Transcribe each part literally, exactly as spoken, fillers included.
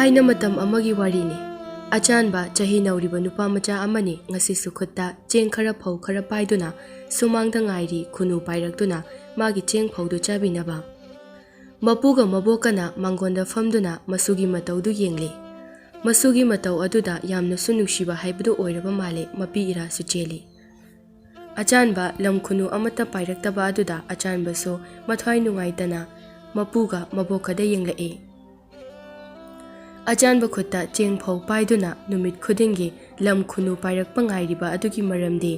ꯊꯥꯏꯅ ꯃꯇꯝ ꯑꯃꯒꯤ ꯋꯥꯔꯤꯅꯤ꯫ ꯑꯆꯥꯟꯕ ꯆꯍꯤ ꯅꯧꯔꯤꯕ ꯅꯨꯄꯥ ꯃꯆꯥ ꯑꯃꯅꯤ꯫ ꯉꯁꯤꯁꯨ ꯈꯨꯠꯇ ꯆꯦꯡ ꯈꯔ ꯐꯧ ꯈꯔ ꯄꯥꯏꯗꯨꯅ ꯁꯨꯃꯥꯡꯗ ꯉꯥꯏꯔꯤ꯫ ꯈꯨꯅꯨ ꯄꯥꯏꯔꯛꯇꯨꯅ ꯃꯥꯒꯤ ꯆꯦꯡ ꯐꯧꯗꯨ ꯆꯥꯕꯤꯅꯕ꯫ ꯃꯄꯨꯒ ꯃꯕꯣꯛꯀꯅ ꯃꯥꯡꯒꯣꯟꯗ ꯐꯝꯗꯨꯅ ꯃꯁꯨꯒꯤ ꯃꯇꯧꯗꯨ ꯌꯦꯡꯂꯤ꯫ ꯃꯁꯨꯒꯤ ꯃꯇꯧ ꯑꯗꯨꯗ ꯌꯥꯝꯅꯁꯨ ꯅꯨꯡꯁꯤꯕ ꯍꯥꯏꯕꯗꯨ ꯑꯣꯏꯔꯕ ꯃꯥꯜꯂꯦ꯫ ꯃꯄꯤ ꯏꯔꯥꯁꯨ ꯆꯦꯜꯂꯤ꯫ ꯑꯆꯥꯟꯕ ꯂꯝ ꯈꯨꯅꯨ ꯑꯃꯠꯇ ꯄꯥꯏꯔꯛꯇꯕ ꯑꯗꯨꯗ ꯑꯆꯥꯟꯕꯁꯨ ꯃꯊ꯭ꯋꯥꯏ ꯅꯨꯡꯉꯥꯏꯇꯅ ꯃꯄꯨꯒ ꯃꯕꯣꯛꯀꯗ ꯌꯦꯡꯂꯛꯏ꯫ ꯑꯆꯥꯟꯕ ꯈꯨꯠꯇ ꯆꯦꯡ ꯐꯧ ꯄꯥꯏꯗꯨꯅ ꯅꯨꯃꯤꯠ ꯈꯨꯗꯤꯡꯒꯤ ꯂꯝ ꯈꯨꯅꯨ ꯄꯥꯏꯔꯛꯄ ꯉꯥꯏꯔꯤꯕ ꯑꯗꯨꯒꯤ ꯃꯔꯝꯗꯤ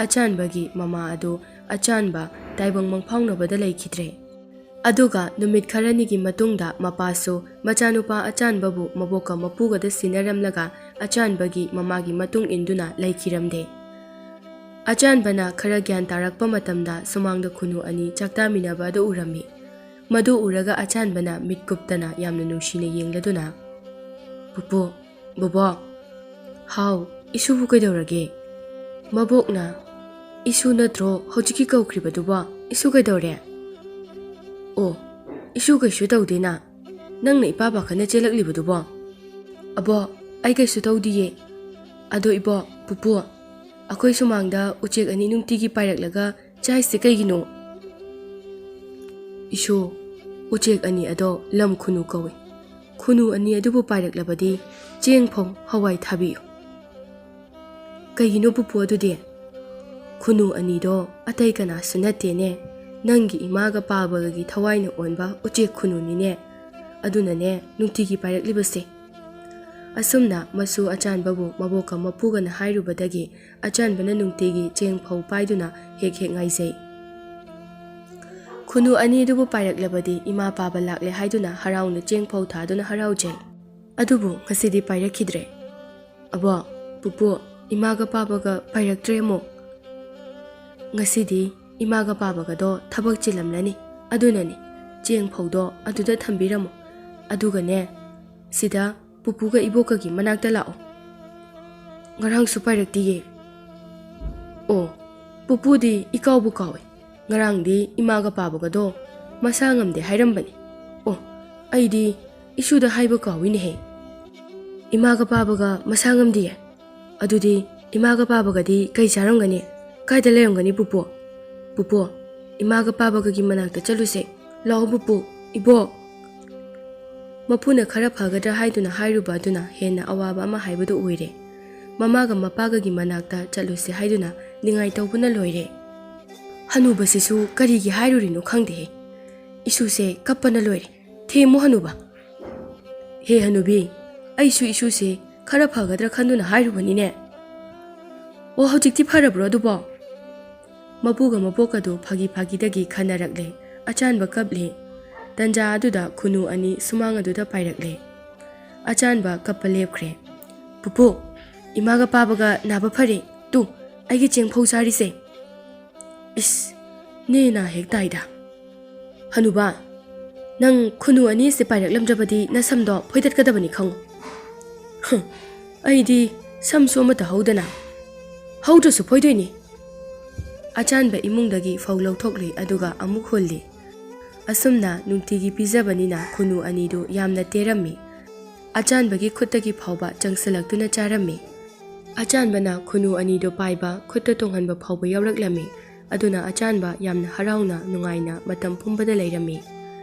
ꯑꯆꯥꯟꯕꯒꯤ ꯃꯃꯥ ꯑꯗꯨ ꯑꯆꯥꯟꯕ ꯇꯥꯏꯕꯪ ꯃꯪꯐꯥꯎꯅꯕꯗ ꯂꯩꯈꯤꯗ꯭ꯔꯦ꯫ ꯑꯗꯨꯒ ꯅꯨꯃꯤꯠ ꯈꯔꯅꯤꯒꯤ ꯃꯇꯨꯡꯗ ꯃꯄꯥꯁꯨ ꯃꯆꯥꯅꯨꯄꯥ ꯑꯆꯥꯟꯕꯕꯨ ꯃꯕꯣꯛꯀ ꯃꯄꯨꯒꯗ ꯁꯤꯟꯅꯔꯝꯂꯒ ꯑꯆꯥꯟꯕꯒꯤ ꯃꯃꯥꯒꯤ ꯃꯇꯨꯡ ꯏꯟꯗꯨꯅ ꯂꯩꯈꯤꯔꯝꯗꯦ꯫ ꯑꯆꯥꯟꯕꯅ ꯈꯔ ꯒ꯭ꯌꯥꯟ ꯇꯥꯔꯛꯄ ꯃꯇꯝꯗ ꯁꯨꯃꯥꯡꯗ ꯈꯨꯅꯨ ꯑꯅꯤ ꯆꯥꯛꯇꯥꯃꯤꯟꯅꯕ ꯑꯗꯨ ꯎꯔꯝꯃꯤ꯫ ꯃꯗꯨ ꯎꯔꯒ ꯑꯆꯥꯟꯕꯅ ꯃꯤꯠ ꯀꯨꯞꯇꯅ ꯌꯥꯝꯅ ꯅꯨꯡꯁꯤꯅ ꯌꯦꯡꯂꯗꯨꯅ, "ꯄꯨꯄꯨ, ꯕꯣꯕꯣꯛ, ꯍꯥꯎ, ꯏꯁꯨꯕꯨ ꯀꯩꯗꯧꯔꯒꯦ?" ꯃꯕꯣꯛꯅ, "ꯏꯁꯨ ꯅꯠꯇ꯭ꯔꯣ ꯍꯧꯖꯤꯛꯀꯤ ꯀꯧꯈ꯭ꯔꯤꯕꯗꯨꯕꯣ? ꯏꯁꯨ ꯀꯩꯗꯧꯔꯦ?" "ꯑꯣ, ꯏꯁꯨ ꯀꯩꯁꯨ ꯇꯧꯗꯦꯅ꯫ ꯅꯪꯅ ꯏꯄꯥ ꯄꯥꯈꯠꯅ ꯆꯦꯜꯂꯛꯂꯤꯕꯗꯨꯕꯣ?" "ꯑꯕꯣ, ꯑꯩ ꯀꯩꯁꯨ ꯇꯧꯗꯤꯌꯦ꯫ ꯑꯗꯣ ꯏꯕꯣ, ꯄꯨꯄꯨ, ꯑꯩꯈꯣꯏ ꯁꯨꯃꯥꯡꯗ ꯎꯆꯦꯛ ꯑꯅꯤ ꯅꯨꯡꯇꯤꯒꯤ ꯄꯥꯏꯔꯛꯂꯒ ꯆꯥꯏꯁꯦ ꯀꯩꯒꯤꯅꯣ?" "ꯏꯁꯨ, ꯎꯆꯦꯛ ꯑꯅꯤ ꯑꯗꯣ ꯂꯝ ꯈꯨꯅꯨ ꯀꯧꯏ꯫ ꯈꯨꯅꯨ ꯑꯅꯤ ꯑꯗꯨꯕꯨ ꯄꯥꯏꯔꯛꯂꯕꯗꯤ ꯆꯦꯡ ꯐꯧ, ꯍꯋꯥꯏ ꯊꯥꯕꯤꯌꯨ꯫" "ꯀꯩꯒꯤꯅꯣ ꯄꯨꯄꯨ ꯑꯗꯨꯗꯤ?" "ꯈꯨꯅꯨ ꯑꯅꯤꯗꯣ ꯑꯇꯩ ꯀꯅꯥꯁꯨ ꯅꯠꯇꯦꯅꯦ, ꯅꯪꯒꯤ ꯏꯃꯥꯒ ꯄꯥꯕꯒꯒꯤ ꯊꯋꯥꯏꯅ ꯑꯣꯟꯕ ꯎꯆꯦꯛ ꯈꯨꯅꯨꯅꯤꯅꯦ꯫ ꯑꯗꯨꯅꯅꯦ ꯅꯨꯡꯇꯤꯒꯤ ꯄꯥꯏꯔꯛꯂꯤꯕꯁꯦ꯫" ꯑꯁꯨꯝꯅ ꯃꯁꯨ ꯑꯆꯥꯟꯕꯕꯨ ꯃꯕꯣꯛꯀ ꯃꯄꯨꯒꯅ ꯍꯥꯏꯔꯨꯕꯗꯒꯤ ꯑꯆꯥꯟꯕꯅ ꯅꯨꯡꯇꯤꯒꯤ ꯆꯦꯡ ꯐꯧ ꯄꯥꯏꯗꯨꯅ ꯍꯦꯛ ꯍꯦꯛ ꯉꯥꯏꯖꯩ꯫ ꯈꯨꯅꯨ ꯑꯅꯤ ꯑꯗꯨꯕꯨ ꯄꯥꯏꯔꯛꯂꯕꯗꯤ ꯏꯃꯥ ꯄꯥꯕ ꯂꯥꯛꯂꯦ ꯍꯥꯏꯗꯨꯅ ꯍꯔꯥꯎꯅ ꯆꯦꯡ ꯐꯧ ꯊꯥꯗꯨꯅ ꯍꯔꯥꯎꯖꯩ꯫ ꯑꯗꯨꯕꯨ ꯉꯁꯤꯗꯤ ꯄꯥꯏꯔꯛꯈꯤꯗ꯭ꯔꯦ꯫ "ꯑꯕꯣ, ꯄꯨꯄꯨ, ꯏꯃꯥꯒ ꯄꯥꯕꯒ ꯄꯥꯏꯔꯛꯇ꯭ꯔꯦ ꯑꯃꯨꯛ꯫ ꯉꯁꯤꯗꯤ ꯏꯃꯥꯒ ꯄꯥꯕꯒꯗꯣ ꯊꯕꯛ ꯆꯤꯜꯂꯝꯂꯅꯤ꯫ ꯑꯗꯨꯅꯅꯦ, ꯆꯦꯡ ꯐꯧꯗꯣ ꯑꯗꯨꯗ ꯊꯝꯕꯤꯔꯝꯃꯣ꯫ ꯑꯗꯨꯒꯅꯦ, ꯁꯤꯗ ꯄꯨꯄꯨꯒ ꯏꯕꯣꯛꯀꯒꯤ ꯃꯅꯥꯛꯇ ꯂꯥꯛꯑꯣ꯫ ꯉꯔꯥꯡꯁꯨ ꯄꯥꯏꯔꯛꯇꯤꯌꯦ꯫" "ꯑꯣ, ꯄꯨꯄꯨꯗꯤ ꯏꯀꯥꯎꯕꯨ ꯀꯥꯎꯏ꯫ ꯉꯔꯥꯡꯗꯤ ꯏꯃꯥꯒ ꯄꯥꯕꯒꯗꯣ ꯃꯁꯥ ꯉꯝꯗꯦ ꯍꯥꯏꯔꯝꯕꯅꯤ꯫ ꯑꯣ, ꯑꯩꯗꯤ ꯏꯁꯨꯗ ꯍꯥꯏꯕ ꯀꯥꯎꯏꯅꯦꯍꯦ꯫ "ꯏꯃꯥꯒ ꯄꯥꯕꯒ ꯃꯁꯥ ꯉꯝꯗꯤꯌꯦ꯫ ꯑꯗꯨꯗꯤ ꯏꯃꯥꯒ ꯄꯥꯕꯒꯗꯤ ꯀꯩ ꯆꯥꯔꯝꯒꯅꯤ? ꯀꯥꯏꯗ ꯂꯩꯔꯝꯒꯅꯤ ꯄꯨꯄꯨ? ꯄꯨꯄꯨ, ꯏꯃꯥꯒ ꯄꯥꯕꯒꯒꯤ ꯃꯅꯥꯛꯇ ꯆꯠꯂꯨꯁꯦ꯫ ꯂꯥꯛꯑꯣ ꯄꯨꯄꯨ, ꯏꯕꯣꯛ!" ꯃꯄꯨꯅ ꯈꯔ ꯐꯒꯗ꯭ꯔꯥ ꯍꯥꯏꯗꯨꯅ ꯍꯥꯏꯔꯨꯕ ꯑꯗꯨꯅ ꯍꯦꯟꯅ ꯑꯋꯥꯕ ꯑꯃ ꯍꯥꯏꯕꯗꯨ ꯑꯣꯏꯔꯦ꯫ ꯃꯃꯥꯒ ꯃꯄꯥꯒꯒꯤ ꯃꯅꯥꯛꯇ ꯆꯠꯂꯨꯁꯦ ꯍꯥꯏꯗꯨꯅ ꯅꯤꯡꯉꯥꯏ ꯇꯧꯕꯅ ꯂꯣꯏꯔꯦ꯫ ꯍꯅꯨꯕꯁꯤꯁꯨ ꯀꯔꯤꯒꯤ ꯍꯥꯏꯔꯨꯔꯤꯅꯣ ꯈꯪꯗꯦꯍꯦ꯫ ꯏꯁꯨꯁꯦ ꯀꯞꯄꯅ ꯂꯣꯏꯔꯦ꯫ ꯊꯦꯝꯃꯨ ꯍꯅꯨꯕ꯫ "ꯍꯦ ꯍꯅꯨꯕꯤ, ꯑꯩꯁꯨ ꯏꯁꯨꯁꯦ ꯈꯔ ꯐꯒꯗ꯭ꯔꯥ ꯈꯟꯗꯨꯅ ꯍꯥꯏꯔꯨꯕꯅꯤꯅꯦ꯫ ꯑꯣ, ꯍꯧꯖꯤꯛꯇꯤ ꯐꯔꯕ꯭ꯔꯣ ꯑꯗꯨꯕꯣ?" ꯃꯄꯨꯒ ꯃꯕꯣꯛꯀꯗꯨ ꯐꯥꯒꯤ ꯐꯥꯒꯤꯗꯒꯤ ꯈꯟꯅꯔꯛꯂꯦ꯫ ꯑꯆꯥꯟꯕ ꯀꯞꯂꯦ꯫ ꯇꯟꯖꯥ ꯑꯗꯨꯗ ꯈꯨꯅꯨ ꯑꯅꯤ ꯁꯨꯃꯥꯡ ꯑꯗꯨꯗ ꯄꯥꯏꯔꯛꯂꯦ꯫ ꯑꯆꯥꯟꯕ ꯀꯞꯄ ꯂꯦꯞꯈ꯭ꯔꯦ꯫ "ꯄꯨꯄꯨ, ꯏꯃꯥꯒ ꯄꯥꯕꯒ ꯅꯥꯕ ꯐꯔꯦ꯫ ꯇꯨ, ꯑꯩꯒꯤ ꯆꯦꯡ ꯐꯧ ꯆꯥꯔꯤꯁꯦ꯫ ꯏꯁ, ꯅꯦ ꯅꯥ ꯍꯦꯛ ꯇꯥꯏꯗ꯫ ꯍꯅꯨꯕ, ꯅꯪ ꯈꯨꯅꯨ ꯑꯅꯤꯁꯦ ꯄꯥꯏꯔꯛꯂꯝꯗ꯭ꯔꯕꯗꯤ ꯅꯁꯝꯗꯣ ꯐꯣꯏꯗꯠꯀꯗꯕꯅꯤ ꯈꯪꯉꯨ꯫ ꯍꯨꯝ, ꯑꯩꯗꯤ ꯁꯝꯁꯨ ꯑꯃꯠꯇ ꯍꯧꯗꯅ꯫ ꯍꯧꯗ꯭ꯔꯁꯨ ꯐꯣꯏꯗꯣꯏꯅꯤ꯫" ꯑꯆꯥꯟꯕ ꯏꯃꯨꯡꯗꯒꯤ ꯐꯧ ꯂꯧꯊꯣꯛꯂꯤ, ꯑꯗꯨꯒ ꯑꯃꯨꯛ ꯍꯨꯜꯂꯤ꯫ ꯑꯁꯨꯝꯅ ꯅꯨꯡꯇꯤꯒꯤ ꯄꯤꯖꯕꯅꯤꯅ ꯈꯨꯅꯨ ꯑꯅꯤꯗꯨ ꯌꯥꯝꯅ ꯇꯦꯔꯝꯃꯤ꯫ ꯑꯆꯥꯟꯕꯒꯤ ꯈꯨꯠꯇꯒꯤ ꯐꯥꯎꯕ ꯆꯪꯁꯤꯜꯂꯛꯇꯨꯅ ꯆꯥꯔꯝꯃꯤ꯫ ꯑꯆꯥꯟꯕꯅ ꯈꯨꯅꯨ ꯑꯅꯤꯗꯨ ꯄꯥꯏꯕ, ꯈꯨꯠꯇ ꯇꯣꯡꯍꯟꯕ ꯐꯥꯎꯕ ꯌꯥꯎꯔꯛꯂꯝꯃꯤ꯫ ꯑꯗꯨꯅ ꯑꯆꯥꯟꯕ ꯌꯥꯝꯅ ꯍꯔꯥꯎꯅ, ꯅꯨꯡꯉꯥꯏꯅ ꯃꯇꯝ ꯄꯨꯝꯕꯗ ꯂꯩꯔꯝꯃꯤ꯫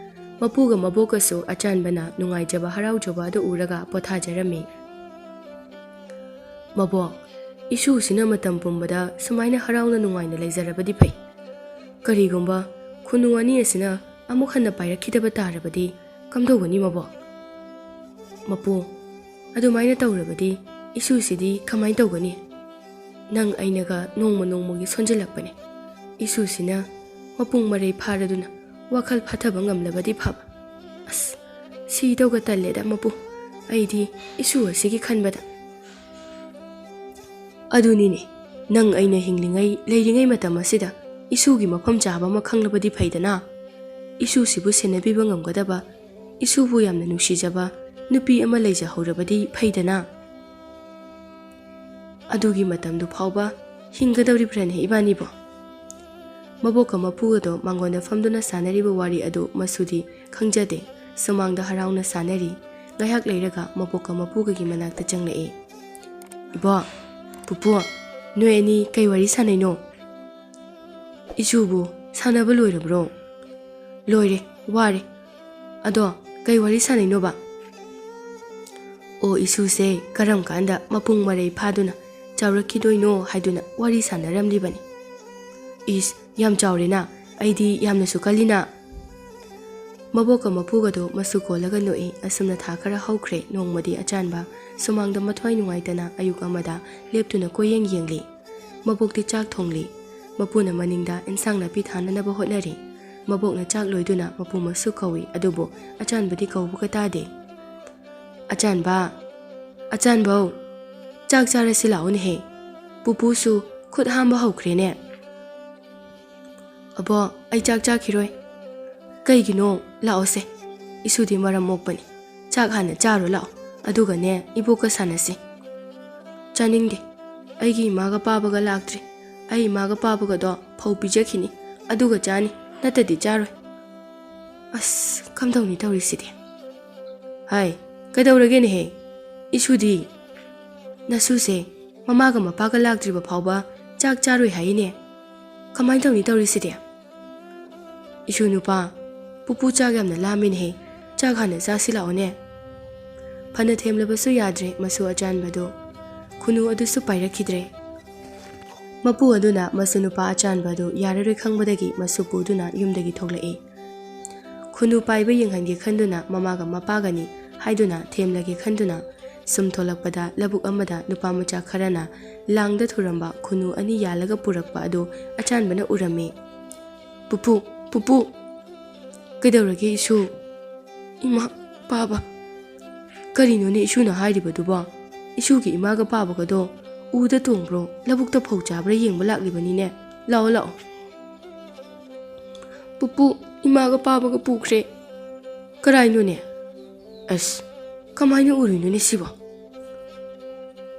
ꯃꯄꯨꯒ ꯃꯕꯣꯛꯀꯁꯨ ꯑꯆꯥꯟꯕꯅ ꯅꯨꯡꯉꯥꯏꯖꯕ, ꯍꯔꯥꯎꯖꯕ ꯑꯗꯨ ꯎꯔꯒ ꯄꯣꯊꯥꯖꯔꯝꯃꯤ꯫ "ꯃꯕꯣꯛ, ꯏꯁꯨꯁꯤꯅ ꯃꯇꯝ ꯄꯨꯝꯕꯗ ꯁꯨꯃꯥꯏꯅ ꯍꯔꯥꯎꯅ ꯅꯨꯡꯉꯥꯏꯅ ꯂꯩꯖꯔꯕꯗꯤ ꯐꯩ꯫ ꯀꯔꯤꯒꯨꯝꯕ ꯈꯨꯅꯨ ꯑꯅꯤ ꯑꯁꯤꯅ ꯑꯃꯨꯛ ꯍꯟꯅ ꯄꯥꯏꯔꯛꯈꯤꯗꯕ ꯇꯥꯔꯕꯗꯤ ꯀꯝꯗꯧꯒꯅꯤ ꯃꯕꯣꯛ?" "ꯃꯄꯨ, ꯑꯗꯨꯃꯥꯏꯅ ꯇꯧꯔꯕꯗꯤ ꯏꯁꯨꯁꯤꯗꯤ ꯀꯃꯥꯏꯅ ꯇꯧꯒꯅꯤ? ꯅꯪ ꯑꯩꯅꯒ ꯅꯣꯡꯃ ꯅꯣꯡꯃꯒꯤ ꯁꯣꯟꯖꯤꯜꯂꯛꯄꯅꯦ꯫ ꯏꯁꯨꯁꯤꯅ ꯃꯄꯨꯡ ꯃꯔꯩ ꯐꯥꯔꯗꯨꯅ ꯋꯥꯈꯜ ꯐꯥꯊꯕ ꯉꯝꯂꯕꯗꯤ ꯐꯕ꯫ ꯑꯁ, ꯁꯤꯗꯧꯒ ꯇꯜꯂꯦꯗ ꯃꯄꯨ, ꯑꯩꯗꯤ ꯏꯁꯨ ꯑꯁꯤꯒꯤ ꯈꯟꯕꯗ꯫" "ꯑꯗꯨꯅꯤꯅꯦ, ꯅꯪ ꯑꯩꯅ ꯍꯤꯡꯂꯤꯉꯩ, ꯂꯩꯔꯤꯉꯩ ꯃꯇꯝ ꯑꯁꯤꯗ ꯏꯁꯨꯒꯤ ꯃꯐꯝ ꯆꯥꯕ ꯑꯃ ꯈꯪꯂꯕꯗꯤ ꯐꯩꯗꯅ꯫ ꯏꯁꯨꯁꯤꯕꯨ ꯁꯦꯟꯅꯕꯤꯕ ꯉꯝꯒꯗꯕ, ꯏꯁꯨꯕꯨ ꯌꯥꯝꯅ ꯅꯨꯡꯁꯤꯖꯕ ꯅꯨꯄꯤ ꯑꯃ ꯂꯩꯖꯍꯧꯔꯕꯗꯤ ꯐꯩꯗꯅ꯫ ꯑꯗꯨꯒꯤ ꯃꯇꯝꯗꯨ ꯐꯥꯎꯕ ꯍꯤꯡꯒꯗꯧꯔꯤꯕ꯭ꯔꯅꯦ ꯏꯕꯥꯅꯤꯕꯣ?" ꯃꯕꯣꯛꯀ ꯃꯄꯨꯒꯗꯣ ꯃꯥꯡꯒꯣꯟꯗ ꯐꯝꯗꯨꯅ ꯁꯥꯟꯅꯔꯤꯕ ꯋꯥꯔꯤ ꯑꯗꯨ ꯃꯁꯨꯗꯤ ꯈꯪꯖꯗꯦ꯫ ꯁꯨꯃꯥꯡꯗ ꯍꯔꯥꯎꯅ ꯁꯥꯟꯅꯔꯤ꯫ ꯉꯥꯏꯍꯥꯛ ꯂꯩꯔꯒ ꯃꯕꯣꯛꯀ ꯃꯄꯨꯒꯒꯤ ꯃꯅꯥꯛꯇ ꯆꯪꯂꯛꯏ꯫ "ꯏꯕꯣ, ꯄꯨꯄꯨ, ꯅꯣꯏ ꯑꯅꯤ ꯀꯩ ꯋꯥꯔꯤ ꯁꯥꯟꯅꯩꯅꯣ?" "ꯏꯁꯨꯕꯨ ꯁꯥꯟꯅꯕ ꯂꯣꯏꯔꯕ꯭ꯔꯣ?" "ꯂꯣꯏꯔꯦ, ꯋꯥꯔꯦ꯫ ꯑꯗꯣ ꯀꯩ ꯋꯥꯔꯤ ꯁꯥꯟꯅꯩꯅꯣꯕ?" "ꯑꯣ, ꯏꯁꯨꯁꯦ ꯀꯔꯝ ꯀꯥꯟꯗ ꯃꯄꯨꯡ ꯃꯔꯩ ꯐꯥꯗꯨꯅ ꯆꯥꯎꯔꯛꯈꯤꯗꯣꯏꯅꯣ ꯍꯥꯏꯗꯨꯅ ꯋꯥꯔꯤ ꯁꯥꯟꯅꯔꯝꯂꯤꯕꯅꯤ꯫" "ꯏꯁ, ꯌꯥꯝ ꯆꯥꯎꯔꯦꯅ, ꯑꯩꯗꯤ ꯌꯥꯝꯅꯁꯨ ꯀꯜꯂꯤꯅ꯫" ꯃꯕꯣꯛꯀ ꯃꯄꯨꯒꯗꯣ ꯃꯁꯨ ꯀꯣꯜꯂꯒ ꯅꯣꯛꯏ꯫ ꯑꯁꯨꯝꯅ ꯊꯥ ꯈꯔ ꯍꯧꯈ꯭ꯔꯦ꯫ ꯅꯣꯡꯃꯗꯤ ꯑꯆꯥꯟꯕ ꯁꯨꯃꯥꯡꯗ ꯃꯊ꯭ꯋꯥꯏ ꯅꯨꯡꯉꯥꯏꯇꯅ ꯑꯌꯨꯛ ꯑꯃꯗ ꯂꯦꯞꯇꯨꯅ ꯀꯣꯏꯌꯦꯡ ꯌꯦꯡꯂꯤ꯫ ꯃꯕꯣꯛꯇꯤ ꯆꯥꯛ ꯊꯣꯡꯂꯤ꯫ ꯃꯄꯨꯅ ꯃꯅꯤꯡꯗ ꯏꯟꯁꯥꯡ ꯅꯥꯄꯤ ꯊꯥꯅꯅꯕ ꯍꯣꯠꯅꯔꯤ꯫ ꯃꯕꯣꯛꯅ ꯆꯥꯛ ꯂꯣꯏꯗꯨꯅ ꯃꯄꯨ ꯃꯁꯨ ꯀꯧꯏ, ꯑꯗꯨꯕꯨ ꯑꯆꯥꯟꯕꯗꯤ ꯀꯧꯕꯒ ꯇꯥꯗꯦ꯫ "ꯑꯆꯥꯟꯕ, ꯑꯆꯥꯟꯕꯧ, ꯆꯥꯛ ꯆꯥꯔꯁꯤ ꯂꯥꯛꯑꯣꯅꯦꯍꯦ꯫ ꯄꯨꯄꯨꯁꯨ ꯈꯨꯠ ꯍꯥꯝꯕ ꯍꯧꯈ꯭ꯔꯦꯅꯦ꯫" "ꯑꯕꯣ, ꯑꯩ ꯆꯥꯛ ꯆꯥꯈꯤꯔꯣꯏ꯫" "ꯀꯩꯒꯤꯅꯣ? ꯂꯥꯛꯑꯣꯁꯦ, ꯏꯁꯨꯗꯤ ꯃꯔꯝ ꯃꯣꯛꯄꯅꯤ꯫ ꯆꯥꯛ ꯍꯥꯟꯅ ꯆꯥꯔꯣ ꯂꯥꯛꯑꯣ, ꯑꯗꯨꯒꯅꯦ ꯏꯕꯣꯛꯀ ꯁꯥꯟꯅꯁꯤ꯫" "ꯆꯥꯅꯤꯡꯗꯦ꯫ ꯑꯩꯒꯤ ꯏꯃꯥꯒ ꯄꯥꯕꯒ ꯂꯥꯛꯇ꯭ꯔꯤ꯫ ꯑꯩ ꯏꯃꯥꯒ ꯄꯥꯕꯒꯗꯣ ꯐꯧ ꯄꯤꯖꯈꯤꯅꯤ, ꯑꯗꯨꯒ ꯆꯥꯅꯤ, ꯅꯠꯇꯗꯤ ꯆꯥꯔꯣꯏ꯫" "ꯑꯁ, ꯀꯝꯗꯧꯅꯤ ꯇꯧꯔꯤꯁꯤꯗꯤ?" "ꯍꯥꯏ, ꯀꯩꯗꯧꯔꯒꯦꯅꯦꯍꯦ? ꯏꯁꯨꯗꯤ?" "ꯅꯁꯨꯁꯦ ꯃꯃꯥꯒ ꯃꯄꯥꯒ ꯂꯥꯛꯇ꯭ꯔꯤꯕ ꯐꯥꯎꯕ ꯆꯥꯛ ꯆꯥꯔꯣꯏ ꯍꯥꯏꯅꯦ꯫ ꯀꯃꯥꯏꯅ ꯇꯧꯅꯤ ꯇꯧꯔꯤꯁꯤꯗꯤ?" "ꯏꯁꯨ ꯅꯨꯄꯥ, ꯄꯨꯄꯨ ꯆꯥꯛ ꯌꯥꯝꯅ ꯂꯥꯝꯃꯤꯅꯦꯍꯦ, ꯆꯥꯛ ꯍꯥꯟꯅ ꯆꯥꯁꯤ ꯂꯥꯛꯑꯣꯅꯦ꯫" ꯐꯅ ꯊꯦꯝꯂꯕꯁꯨ ꯌꯥꯗ꯭ꯔꯦ ꯃꯁꯨ ꯑꯆꯥꯟꯕꯗꯨ꯫ ꯈꯨꯅꯨ ꯑꯗꯨꯁꯨ ꯄꯥꯏꯔꯛꯈꯤꯗ꯭ꯔꯦ꯫ ꯃꯄꯨ ꯑꯗꯨꯅ ꯃꯁꯨ ꯅꯨꯄꯥ ꯑꯆꯥꯟꯕ ꯑꯗꯨ ꯌꯥꯔꯔꯣꯏ ꯈꯪꯕꯗꯒꯤ ꯃꯁꯨ ꯄꯨꯗꯨꯅ ꯌꯨꯝꯗꯒꯤ ꯊꯣꯛꯂꯛꯏ꯫ ꯈꯨꯅꯨ ꯄꯥꯏꯕ ꯌꯦꯡꯍꯟꯒꯦ ꯈꯟꯗꯨꯅ ꯃꯃꯥꯒ ꯃꯄꯥꯒꯅꯤ ꯍꯥꯏꯗꯨꯅ ꯊꯦꯝꯂꯒꯦ ꯈꯟꯗꯨꯅ ꯁꯨꯝ ꯊꯣꯛꯂꯛꯄꯗ ꯂꯧꯕꯨꯛ ꯑꯃꯗ ꯅꯨꯄꯥ ꯃꯆꯥ ꯈꯔꯅ ꯂꯥꯡꯗ ꯊꯨꯔꯝꯕ ꯈꯨꯅꯨ ꯑꯅꯤ ꯌꯥꯜꯂꯒ ꯄꯨꯔꯛꯄ ꯑꯗꯨ ꯑꯆꯥꯟꯕꯅ ꯎꯔꯝꯃꯤ꯫ "ꯄꯨꯄꯨ, ꯄꯨꯄꯨ!" "ꯀꯩꯗꯧꯔꯒꯦ ꯏꯁꯨ?" "ꯏꯃꯥ, ꯄꯥꯕ, ꯀꯔꯤꯅꯣꯅꯦ ꯏꯁꯨꯅ ꯍꯥꯏꯔꯤꯕꯗꯨꯕꯣ? ꯏꯁꯨꯒꯤ ꯏꯃꯥꯒ ꯄꯥꯕꯒꯗꯣ ꯎꯗ ꯇꯣꯡꯕ꯭ꯔꯣ, ꯂꯧꯕꯨꯛꯇ ꯐꯧ ꯆꯥꯕ꯭ꯔꯥ ꯌꯦꯡꯕ ꯂꯥꯛꯂꯤꯕꯅꯤꯅꯦ꯫ ꯂꯥꯛꯑꯣ, ꯂꯥꯛꯑꯣ꯫" "ꯄꯨꯄꯨ, ꯏꯃꯥꯒ ꯄꯥꯕꯒ ꯄꯨꯈ꯭ꯔꯦ꯫" "ꯀꯔꯥꯏꯅꯣꯅꯦ? ꯑꯁ, ꯀꯃꯥꯏꯅ ꯎꯔꯤꯅꯣꯅꯦ ꯁꯤꯕꯣ?"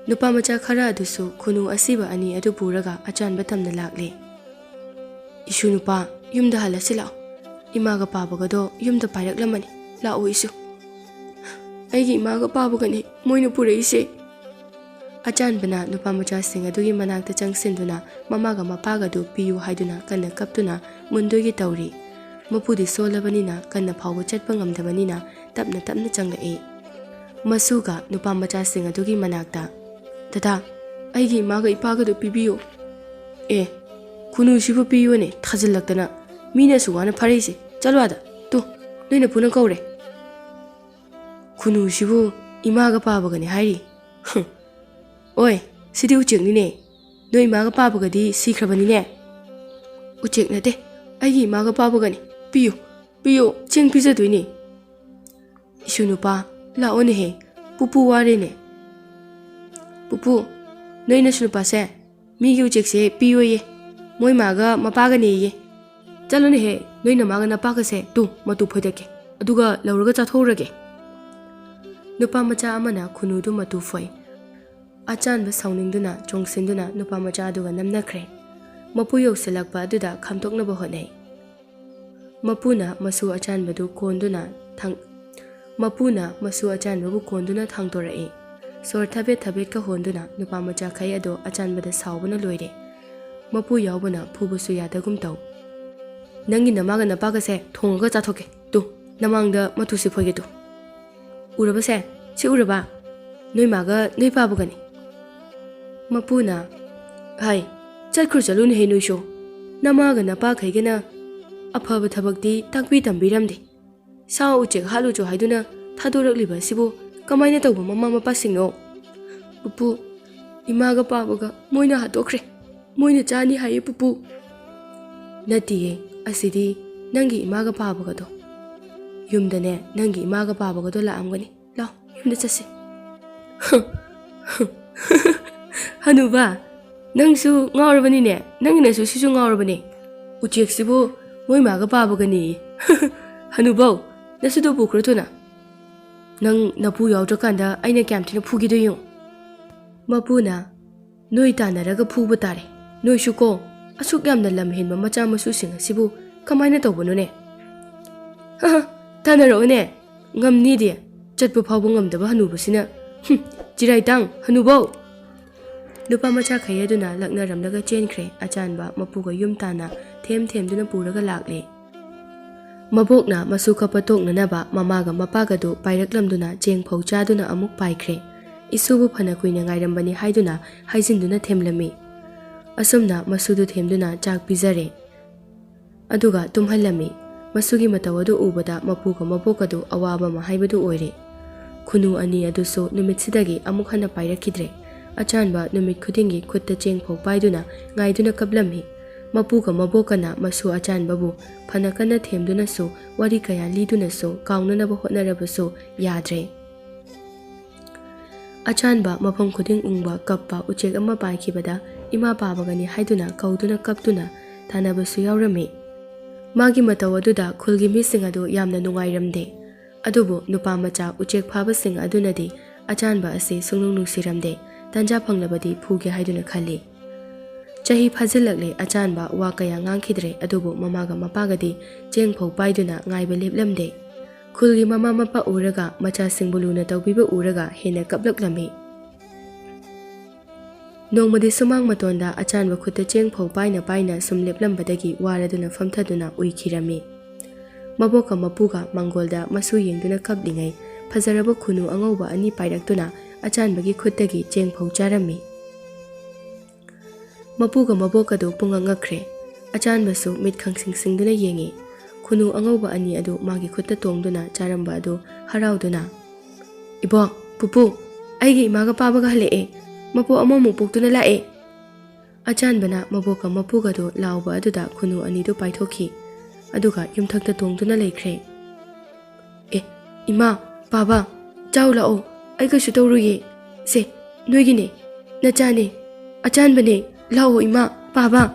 ꯅꯨꯄꯥ ꯃꯆꯥ ꯈꯔ ꯑꯗꯨꯁꯨ ꯈꯨꯅꯨ ꯑꯁꯤꯕ ꯑꯅꯤ ꯑꯗꯨ ꯄꯨꯔꯒ ꯑꯆꯥꯟꯕ ꯇꯝꯅ ꯂꯥꯛꯂꯦ꯫ "ꯏꯁꯨ ꯅꯨꯄꯥ, ꯌꯨꯝꯗ ꯍꯜꯂꯁꯤ ꯂꯥꯛꯑꯣ꯫ ꯏꯃꯥꯒ ꯄꯥꯕꯒꯗꯣ ꯌꯨꯝꯗ ꯄꯥꯏꯔꯛꯂꯝꯃꯅꯤ꯫ ꯂꯥꯛꯑꯣ ꯏꯁꯨ꯫" ꯑꯩꯒꯤ ꯏꯃꯥꯒ ꯄꯥꯕꯒꯅꯤ ꯃꯣꯏꯅ ꯄꯨꯔꯛꯏꯁꯦ꯫ ꯑꯆꯥꯟꯕꯅ ꯅꯨꯄꯥ ꯃꯆꯥꯁꯤꯡ ꯑꯗꯨꯒꯤ ꯃꯅꯥꯛꯇ ꯆꯪꯁꯤꯟꯗꯨꯅ ꯃꯃꯥꯒ ꯃꯄꯥꯒꯗꯨ ꯄꯤꯌꯨ ꯍꯥꯏꯗꯨꯅ ꯀꯟꯅ ꯀꯞꯇꯨꯅ ꯃꯨꯟꯗꯨꯒꯤ ꯇꯧꯔꯤ꯫ ꯃꯄꯨꯗꯤ ꯁꯣꯜꯂꯕꯅꯤꯅ ꯀꯟꯅ ꯐꯥꯎꯕ ꯆꯠꯄ ꯉꯝꯗꯕꯅꯤꯅ ꯇꯞꯅ ꯇꯞꯅ ꯆꯪꯂꯛꯏ꯫ ꯃꯁꯨꯒ ꯅꯨꯄꯥ ꯃꯆꯥꯁꯤꯡ ꯑꯗꯨꯒꯤ ꯃꯅꯥꯛꯇ, "ꯗꯗꯥ, ꯑꯩꯒꯤ ꯏꯃꯥꯒ ꯏꯄꯥꯒꯗꯨ ꯄꯤꯕꯤꯌꯨ꯫" "ꯑꯦ, ꯈꯨꯅꯨꯁꯤꯕꯨ ꯄꯤꯌꯨꯅꯦ, ꯊꯥꯖꯤꯜꯂꯛꯇꯅ꯫ ꯃꯤꯅ ꯑꯁꯨꯛ ꯋꯥꯅ ꯐꯥꯔꯛꯏꯁꯦ꯫ ꯆꯠꯂꯣ ꯑꯥꯗ꯫ ꯇꯨ, ꯅꯣꯏ ꯅꯄꯨꯅ ꯀꯧꯔꯦ꯫" "ꯈꯨꯅꯨꯁꯤꯕꯨ ꯏꯃꯥꯒ ꯄꯥꯕꯒꯅꯤ ꯍꯥꯏꯔꯤ꯫ ꯍꯨꯝ꯫ ꯑꯣꯏ, ꯁꯤꯗꯤ ꯎꯆꯦꯛꯅꯤꯅꯦ꯫ ꯅꯣꯏ ꯏꯃꯥꯒ ꯄꯥꯕꯒꯗꯤ ꯁꯤꯈ꯭ꯔꯕꯅꯤꯅꯦ꯫" "ꯎꯆꯦꯛ ꯅꯠꯇꯦ, ꯑꯩꯒꯤ ꯏꯃꯥꯒ ꯄꯥꯕꯒꯅꯤ꯫ ꯄꯤꯌꯨ, ꯄꯤꯌꯨ, ꯆꯦꯡ ꯄꯤꯖꯗꯣꯏꯅꯤ꯫" "ꯏꯁꯨ ꯅꯨꯄꯥ, ꯂꯥꯛꯑꯣꯅꯦꯍꯦ, ꯄꯨꯄꯨ ꯋꯥꯔꯦꯅꯦ꯫" "ꯄꯨꯄꯨ, ꯅꯣꯏ ꯅꯁꯨ ꯅꯨꯄꯥꯁꯦ ꯃꯤꯒꯤ ꯎꯆꯦꯛꯁꯦ ꯄꯤꯌꯣꯌꯦ, ꯃꯣꯏ ꯃꯥꯒ ꯃꯄꯥꯒꯅꯦꯌꯦ꯫" "ꯆꯠꯂꯨꯅꯦꯍꯦ, ꯅꯣꯏ ꯅꯃꯥꯒ ꯅꯄꯥꯒꯁꯦ ꯇꯨ ꯃꯇꯨ ꯐꯣꯏꯗꯠꯀꯦ, ꯑꯗꯨꯒ ꯂꯧꯔꯒ ꯆꯥꯊꯣꯛꯎꯔꯒꯦ꯫" ꯅꯨꯄꯥ ꯃꯆꯥ ꯑꯃꯅ ꯈꯨꯅꯨꯗꯨ ꯃꯇꯨ ꯐꯣꯏ꯫ ꯑꯆꯥꯟꯕ ꯁꯥꯎꯅꯤꯡꯗꯨꯅ ꯆꯣꯡꯁꯤꯟꯗꯨꯅ ꯅꯨꯄꯥ ꯃꯆꯥ ꯑꯗꯨꯒ ꯅꯝꯅꯈ꯭ꯔꯦ꯫ ꯃꯄꯨ ꯌꯧꯁꯤꯜꯂꯛꯄ ꯑꯗꯨꯗ ꯈꯥꯝꯗꯣꯛꯅꯕ ꯍꯣꯠꯅꯩ꯫ ꯃꯄꯨꯅ ꯃꯁꯨ ꯑꯆꯥꯟꯕꯗꯨ ꯀꯣꯟꯗꯨꯅ ꯊꯥꯡ-, ꯃꯄꯨꯅ ꯃꯁꯨ ꯑꯆꯥꯟꯕꯕꯨ ꯀꯣꯟꯗꯨꯅ ꯊꯥꯡꯗꯣꯔꯛꯏ꯫ ꯁꯣꯔ ꯊꯕꯦꯠ ꯊꯕꯦꯠꯀ ꯍꯣꯟꯗꯨꯅ ꯅꯨꯄꯥ ꯃꯆꯥꯈꯩ ꯑꯗꯣ ꯑꯆꯥꯟꯕꯗ ꯁꯥꯎꯕꯅ ꯂꯣꯏꯔꯦ꯫ ꯃꯄꯨ ꯌꯥꯎꯕꯅ ꯐꯨꯕꯁꯨ ꯌꯥꯗꯒꯨꯝ ꯇꯧ꯫ "ꯅꯪꯒꯤ ꯅꯃꯥꯒ ꯅꯄꯥꯒꯁꯦ ꯊꯣꯡꯉꯒ ꯆꯥꯊꯣꯛꯀꯦ꯫ Two, ꯅꯃꯥꯡꯗ ꯃꯇꯨꯁꯤ ꯐꯣꯏꯒꯦ two. ꯎꯔꯕꯁꯦ? ꯁꯤ ꯎꯔꯕ? ꯅꯣꯏ ꯃꯥꯒ ꯅꯣꯏ ꯄꯥꯕꯒꯅꯤ꯫" ꯃꯄꯨꯅ, "ꯍꯥꯏ, ꯆꯠꯈ꯭ꯔꯣ ꯆꯠꯂꯨꯅꯦꯍꯦ ꯅꯣꯏꯁꯨ꯫ ꯅꯃꯥꯒ ꯅꯄꯥꯈꯩꯒꯅ ꯑꯐꯕ ꯊꯕꯛꯇꯤ ꯇꯥꯛꯄꯤ ꯇꯝꯕꯤꯔꯝꯗꯦ꯫ ꯁꯥ ꯎꯆꯦꯛ ꯍꯥꯠꯂꯨꯆꯣ ꯍꯥꯏꯗꯨꯅ ꯊꯥꯗꯣꯔꯛꯂꯤꯕ ꯑꯁꯤꯕꯨ ꯀꯃꯥꯏꯅ ꯇꯧꯕ ꯃꯃꯥ ꯃꯄꯥꯁꯤꯡꯅꯣ?" "ꯄꯨꯄꯨ, ꯏꯃꯥꯒ ꯄꯥꯕꯒ ꯃꯣꯏꯅ ꯍꯥꯠꯇꯣꯛꯈ꯭ꯔꯦ꯫ ꯃꯣꯏꯅ ꯆꯥꯅꯤ ꯍꯥꯏꯌꯦ ꯄꯨꯄꯨ꯫" "ꯅꯠꯇꯤꯌꯦ, ꯑꯁꯤꯗꯤ ꯅꯪꯒꯤ ꯏꯃꯥꯒ ꯄꯥꯕꯒꯗꯣ꯫ ꯌꯨꯝꯗꯅꯦ ꯅꯪꯒꯤ ꯏꯃꯥꯒ ꯄꯥꯕꯒꯗꯣ ꯂꯥꯛꯑꯝꯒꯅꯤ꯫ ꯂꯥꯎ, ꯌꯨꯝꯗ ꯆꯠꯁꯤ꯫" "ꯍꯅꯨꯕ, ꯅꯪꯁꯨ ꯉꯥꯎꯔꯕꯅꯤꯅꯦ, ꯅꯪꯒꯤ ꯅꯁꯨꯁꯤꯁꯨ ꯉꯥꯎꯔꯕꯅꯦ꯫ ꯎꯆꯦꯛꯁꯤꯕꯨ ꯃꯣꯏ ꯃꯥꯒ ꯄꯥꯕꯒꯅꯦꯌꯦ꯫ ꯍꯅꯨꯕꯧ, ꯅꯁꯨꯗꯣ ꯄꯨꯈ꯭ꯔꯣ ꯊꯨꯅ꯫ ꯅꯪ ꯅꯄꯨ ꯌꯥꯎꯗ꯭ꯔꯀꯥꯟꯗ ꯑꯩꯅ ꯀꯌꯥꯝ ꯊꯤꯅ ꯐꯨꯒꯦꯗꯣ ꯌꯦꯡꯉꯨ꯫" ꯃꯄꯨꯅ, "ꯅꯣꯏ ꯇꯥꯟꯅꯔꯒ ꯐꯨꯕ ꯇꯥꯔꯦ꯫ ꯅꯣꯏꯁꯨ ꯀꯣ, ꯑꯁꯨꯛ ꯌꯥꯝꯅ ꯂꯝ ꯍꯦꯟꯕ ꯃꯆꯥ ꯃꯁꯨꯁꯤꯡ ꯑꯁꯤꯕꯨ ꯀꯃꯥꯏꯅ ꯇꯧꯕꯅꯣꯅꯦ?" "ꯍ ꯍ, ꯇꯥꯟꯅꯔꯛꯑꯣꯅꯦ, ꯉꯝꯅꯤꯗꯤ꯫ ꯆꯠꯄ ꯐꯥꯎꯕ ꯉꯝꯗꯕ ꯍꯅꯨꯕꯁꯤꯅ꯫ "ꯍꯨꯝ, ꯆꯤꯔꯥꯏꯇꯥꯡ, ꯍꯅꯨꯕꯧ!" ꯅꯨꯄꯥ ꯃꯆꯥꯈꯩ ꯑꯗꯨꯅ ꯂꯛꯅꯔꯝꯂꯒ ꯆꯦꯟꯈ꯭ꯔꯦ꯫ ꯑꯆꯥꯟꯕ ꯃꯄꯨꯒ ꯌꯨꯝ ꯇꯥꯟꯅ ꯊꯦꯝ ꯊꯦꯝꯗꯨꯅ ꯄꯨꯔꯒ ꯂꯥꯛꯂꯦ꯫ ꯃꯕꯣꯛꯅ ꯃꯁꯨ ꯀꯞꯄ ꯇꯣꯛꯅꯅꯕ ꯃꯃꯥꯒ ꯃꯄꯥꯒꯗꯨ ꯄꯥꯏꯔꯛꯂꯝꯗꯨꯅ ꯆꯦꯡ ꯐꯧ ꯆꯥꯗꯨꯅ ꯑꯃꯨꯛ ꯄꯥꯏꯈ꯭ꯔꯦ꯫ "ꯏꯁꯨꯕꯨ ꯐꯅ ꯀꯨꯏꯅ ꯉꯥꯏꯔꯝꯕꯅꯤ" ꯍꯥꯏꯗꯨꯅ ꯍꯥꯏꯖꯤꯟꯗꯨꯅ ꯊꯦꯝꯂꯝꯃꯤ꯫ ꯑꯁꯨꯝꯅ ꯃꯁꯨꯗꯨ ꯊꯦꯝꯗꯨꯅ ꯆꯥꯛ ꯄꯤꯖꯔꯦ꯫ ꯑꯗꯨꯒ ꯇꯨꯝꯍꯜꯂꯝꯃꯤ꯫ ꯃꯁꯨꯒꯤ ꯃꯇꯧ ꯑꯗꯨ ꯎꯕꯗ ꯃꯄꯨꯒ ꯃꯕꯣꯛꯀꯗꯨ ꯑꯋꯥꯕ ꯑꯃ ꯍꯥꯏꯕꯗꯨ ꯑꯣꯏꯔꯦ꯫ ꯈꯨꯅꯨ ꯑꯅꯤ ꯑꯗꯨꯁꯨ ꯅꯨꯃꯤꯠꯁꯤꯗꯒꯤ ꯑꯃꯨꯛ ꯍꯟꯅ ꯄꯥꯏꯔꯛꯈꯤꯗ꯭ꯔꯦ꯫ ꯑꯆꯥꯟꯕ ꯅꯨꯃꯤꯠ ꯈꯨꯗꯤꯡꯒꯤ ꯈꯨꯠꯇ ꯆꯦꯡ ꯐꯧ ꯄꯥꯏꯗꯨꯅ ꯉꯥꯏꯗꯨꯅ ꯀꯞꯂꯝꯃꯤ꯫ ꯃꯄꯨꯒ ꯃꯕꯣꯛꯀꯅ ꯃꯁꯨ ꯑꯆꯥꯟꯕꯕꯨ ꯐꯅ ꯀꯟꯅ ꯊꯦꯝꯗꯨꯅꯁꯨ, ꯋꯥꯔꯤ ꯀꯌꯥ ꯂꯤꯗꯨꯅꯁꯨ ꯀꯥꯎꯅꯅꯕ ꯍꯣꯠꯅꯔꯕꯁꯨ ꯌꯥꯗ꯭ꯔꯦ꯫ ꯑꯆꯥꯟꯕ ꯃꯐꯝ ꯈꯨꯗꯤꯡ ꯎꯪꯕ ꯀꯞꯄ ꯎꯆꯦꯛ ꯑꯃ ꯄꯥꯏꯈꯤꯕꯗ ꯏꯃꯥ ꯄꯥꯕꯒꯅꯤ ꯍꯥꯏꯗꯨꯅ ꯀꯧꯗꯨꯅ ꯀꯞꯇꯨꯅ ꯇꯥꯟꯅꯕꯁꯨ ꯌꯥꯎꯔꯝꯃꯤ꯫ ꯃꯥꯒꯤ ꯃꯇꯧ ꯑꯗꯨꯗ ꯈꯨꯜꯒꯤ ꯃꯤꯁꯤꯡ ꯑꯗꯨ ꯌꯥꯝꯅ ꯅꯨꯡꯉꯥꯏꯔꯝꯗꯦ꯫ ꯑꯗꯨꯕꯨ ꯅꯨꯄꯥ ꯃꯆꯥ ꯎꯆꯦꯛ ꯐꯥꯕꯁꯤꯡ ꯑꯗꯨꯅꯗꯤ ꯑꯆꯥꯟꯕ ꯑꯁꯤ ꯁꯨꯡꯅꯨꯡ ꯅꯨꯡꯁꯤꯔꯝꯗꯦ, ꯇꯥꯟꯖꯥ ꯐꯪꯂꯕꯗꯤ ꯐꯨꯒꯦ ꯍꯥꯏꯗꯨꯅ ꯈꯜꯂꯤ꯫ ꯆꯍꯤ ꯐꯥꯖꯤꯜꯂꯛꯂꯦ, ꯑꯆꯥꯟꯕ ꯋꯥ ꯀꯌꯥ ꯉꯥꯡꯈꯤꯗ꯭ꯔꯦ, ꯑꯗꯨꯕꯨ ꯃꯃꯥꯒ ꯃꯄꯥꯒꯗꯤ ꯆꯦꯡ ꯐꯧ ꯄꯥꯏꯗꯨꯅ ꯉꯥꯏꯕ ꯂꯦꯞꯂꯝꯗꯦ꯫ ꯈꯨꯜꯒꯤ ꯃꯃꯥ ꯃꯄꯥ ꯎꯔꯒ, ꯃꯆꯥꯁꯤꯡꯕꯨ ꯂꯨꯅ ꯇꯧꯕꯤꯕ ꯎꯔꯒ ꯍꯦꯟꯅ ꯀꯞꯂꯛꯂꯝꯃꯤ꯫ ꯅꯣꯡꯃꯗꯤ ꯁꯨꯃꯥꯡ ꯃꯇꯣꯟꯗ ꯑꯆꯥꯟꯕ ꯈꯨꯠꯇ ꯆꯦꯡ ꯐꯧ ꯄꯥꯏꯅ ꯄꯥꯏꯅ ꯁꯨꯝ ꯂꯦꯞꯂꯝꯕꯗꯒꯤ ꯋꯥꯔꯗꯨꯅ ꯐꯝꯊꯗꯨꯅ ꯎꯏꯈꯤꯔꯝꯃꯤ꯫ ꯃꯕꯣꯛꯀ ꯃꯄꯨꯒ ꯃꯥꯡꯒꯣꯜꯗ ꯃꯁꯨ ꯌꯦꯡꯗꯨꯅ ꯀꯞꯂꯤꯉꯩ, ꯐꯖꯔꯕ ꯈꯨꯅꯨ ꯑꯉꯧꯕ ꯑꯅꯤ ꯄꯥꯏꯔꯛꯇꯨꯅ ꯑꯆꯥꯟꯕꯒꯤ ꯈꯨꯠꯇꯒꯤ ꯆꯦꯡ ꯐꯧ ꯆꯥꯔꯝꯃꯤ꯫ ꯃꯄꯨꯒ ꯃꯕꯣꯛꯀꯗꯨ ꯄꯨꯡꯉꯛ ꯉꯛꯈ꯭ꯔꯦ꯫ ꯑꯆꯥꯟꯕꯁꯨ ꯃꯤꯠ ꯈꯪꯁꯤꯡ ꯁꯤꯡꯗꯨꯅ ꯌꯦꯡꯉꯤ꯫ ꯈꯨꯅꯨ ꯑꯉꯧꯕ ꯑꯅꯤ ꯑꯗꯨ ꯃꯥꯒꯤ ꯈꯨꯠꯇ ꯇꯣꯡꯗꯨꯅ ꯆꯥꯔꯝꯕ ꯑꯗꯨ ꯍꯔꯥꯎꯗꯨꯅ, "ꯏꯕꯣꯛ, ꯄꯨꯄꯨ, ꯑꯩꯒꯤ ꯏꯃꯥꯒ ꯄꯥꯕꯒ ꯍꯜꯂꯛꯑꯦ꯫ ꯃꯄꯣꯛ ꯑꯃꯃꯨꯛ ꯄꯣꯛꯇꯨꯅ ꯂꯥꯛꯑꯦ!" ꯑꯆꯥꯟꯕꯅ ꯃꯕꯣꯛꯀ ꯃꯄꯨꯒꯗꯨ ꯂꯥꯎꯕ ꯑꯗꯨꯗ ꯈꯨꯅꯨ ꯑꯅꯤꯗꯨ ꯄꯥꯏꯊꯣꯛꯈꯤ꯫ ꯑꯗꯨꯒ ꯌꯨꯝꯊꯛꯇ ꯇꯣꯡꯗꯨꯅ ꯂꯩꯈ꯭ꯔꯦ꯫ "ꯑꯦ, ꯏꯃꯥ, ꯄꯥꯕ, ꯆꯥꯎ ꯂꯥꯛꯑꯣ, ꯑꯩ ꯀꯩꯁꯨ ꯇꯧꯔꯣꯏꯌꯦ꯫ ꯁꯦ, ꯅꯣꯏꯒꯤꯅꯦ, ꯅꯆꯥꯅꯦ, ꯑꯆꯥꯟꯕꯅꯦ, ꯂꯥꯛꯑꯣ ꯏꯃꯥ, ꯄꯥꯕ꯫"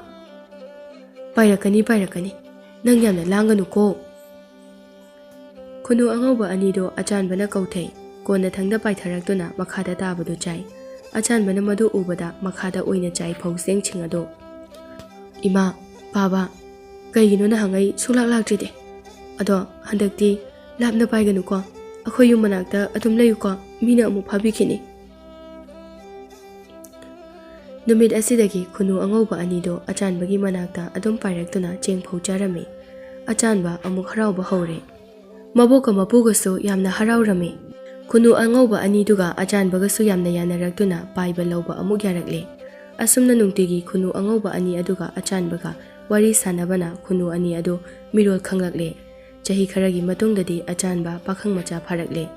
"ꯄꯥꯏꯔꯛꯀꯅꯤ, ꯄꯥꯏꯔꯛꯀꯅꯤ, ꯅꯪ ꯌꯥꯝꯅ ꯂꯥꯡꯒꯅꯨꯀꯣ꯫" ꯈꯨꯅꯨ ꯑꯉꯧꯕ ꯑꯅꯤꯗꯣ ꯑꯆꯥꯟꯕꯅ ꯀꯧꯊꯩ꯫ ꯀꯣꯟꯅꯊꯪꯗ ꯄꯥꯏꯊꯔꯛꯇꯨꯅ ꯃꯈꯥꯗ ꯇꯥꯕꯗꯨ ꯆꯥꯏ꯫ ꯑꯆꯥꯟꯕꯅ ꯃꯗꯨ ꯎꯕꯗ ꯃꯈꯥꯗ ꯑꯣꯏꯅ ꯆꯥꯏ ꯐꯧ ꯆꯦꯡꯁꯤꯡ ꯑꯗꯣ꯫ "ꯏꯃꯥ, ꯄꯥꯕ, ꯀꯩꯒꯤꯅꯣ ꯅꯍꯥꯟꯉꯩ ꯁꯨꯡꯂꯥꯛ ꯂꯥꯛꯇ꯭ꯔꯤꯗꯤ? ꯑꯗꯣ ꯍꯟꯗꯛꯇꯤ ꯂꯥꯞꯅ ꯄꯥꯏꯒꯅꯨꯀꯣ꯫ ꯑꯩꯈꯣꯏ ꯌꯨꯝ ꯃꯅꯥꯛꯇ ꯑꯗꯨꯝ ꯂꯩꯌꯨꯀꯣ, ꯃꯤꯅ ꯑꯃꯨꯛ ꯐꯥꯕꯤꯈꯤꯅꯤ꯫ ꯅꯨꯃꯤꯠ ꯑꯁꯤꯗꯒꯤ ꯈꯨꯅꯨ ꯑꯉꯧꯕ ꯑꯅꯤꯗꯣ ꯑꯆꯥꯟꯕꯒꯤ ꯃꯅꯥꯛꯇ ꯑꯗꯨꯝ ꯄꯥꯏꯔꯛꯇꯨꯅ ꯆꯦꯡ ꯐꯧ ꯆꯥꯔꯝꯃꯤ꯫ ꯑꯆꯥꯟꯕ ꯑꯃꯨꯛ ꯍꯔꯥꯎꯕ ꯍꯧꯔꯦ꯫ ꯃꯕꯣꯛꯀ ꯃꯄꯨꯒꯁꯨ ꯌꯥꯝꯅ ꯍꯔꯥꯎꯔꯝꯃꯤ꯫ ꯈꯨꯅꯨ ꯑꯉꯧꯕ ꯑꯅꯤꯗꯨꯒ ꯑꯆꯥꯟꯕꯒꯁꯨ ꯌꯥꯝꯅ ꯌꯥꯅꯔꯛꯇꯨꯅ ꯄꯥꯏꯕ ꯂꯧꯕ ꯑꯃꯨꯛ ꯌꯥꯔꯛꯂꯦ꯫ ꯑꯁꯨꯝꯅ ꯅꯨꯡꯇꯤꯒꯤ ꯈꯨꯅꯨ ꯑꯉꯧꯕ ꯑꯅꯤ ꯑꯗꯨꯒ ꯑꯆꯥꯟꯕꯒ ꯋꯥꯔꯤ ꯁꯥꯟꯅꯕꯅ ꯈꯨꯅꯨ ꯑꯅꯤ ꯑꯗꯨ ꯃꯤꯔꯣꯜ ꯈꯪꯂꯛꯂꯦ꯫ ꯆꯍꯤ ꯈꯔꯒꯤ ꯃꯇꯨꯡꯗꯗꯤ ꯑꯆꯥꯟꯕ ꯄꯥꯈꯪ ꯃꯆꯥ ꯐꯥꯔꯛꯂꯦ꯫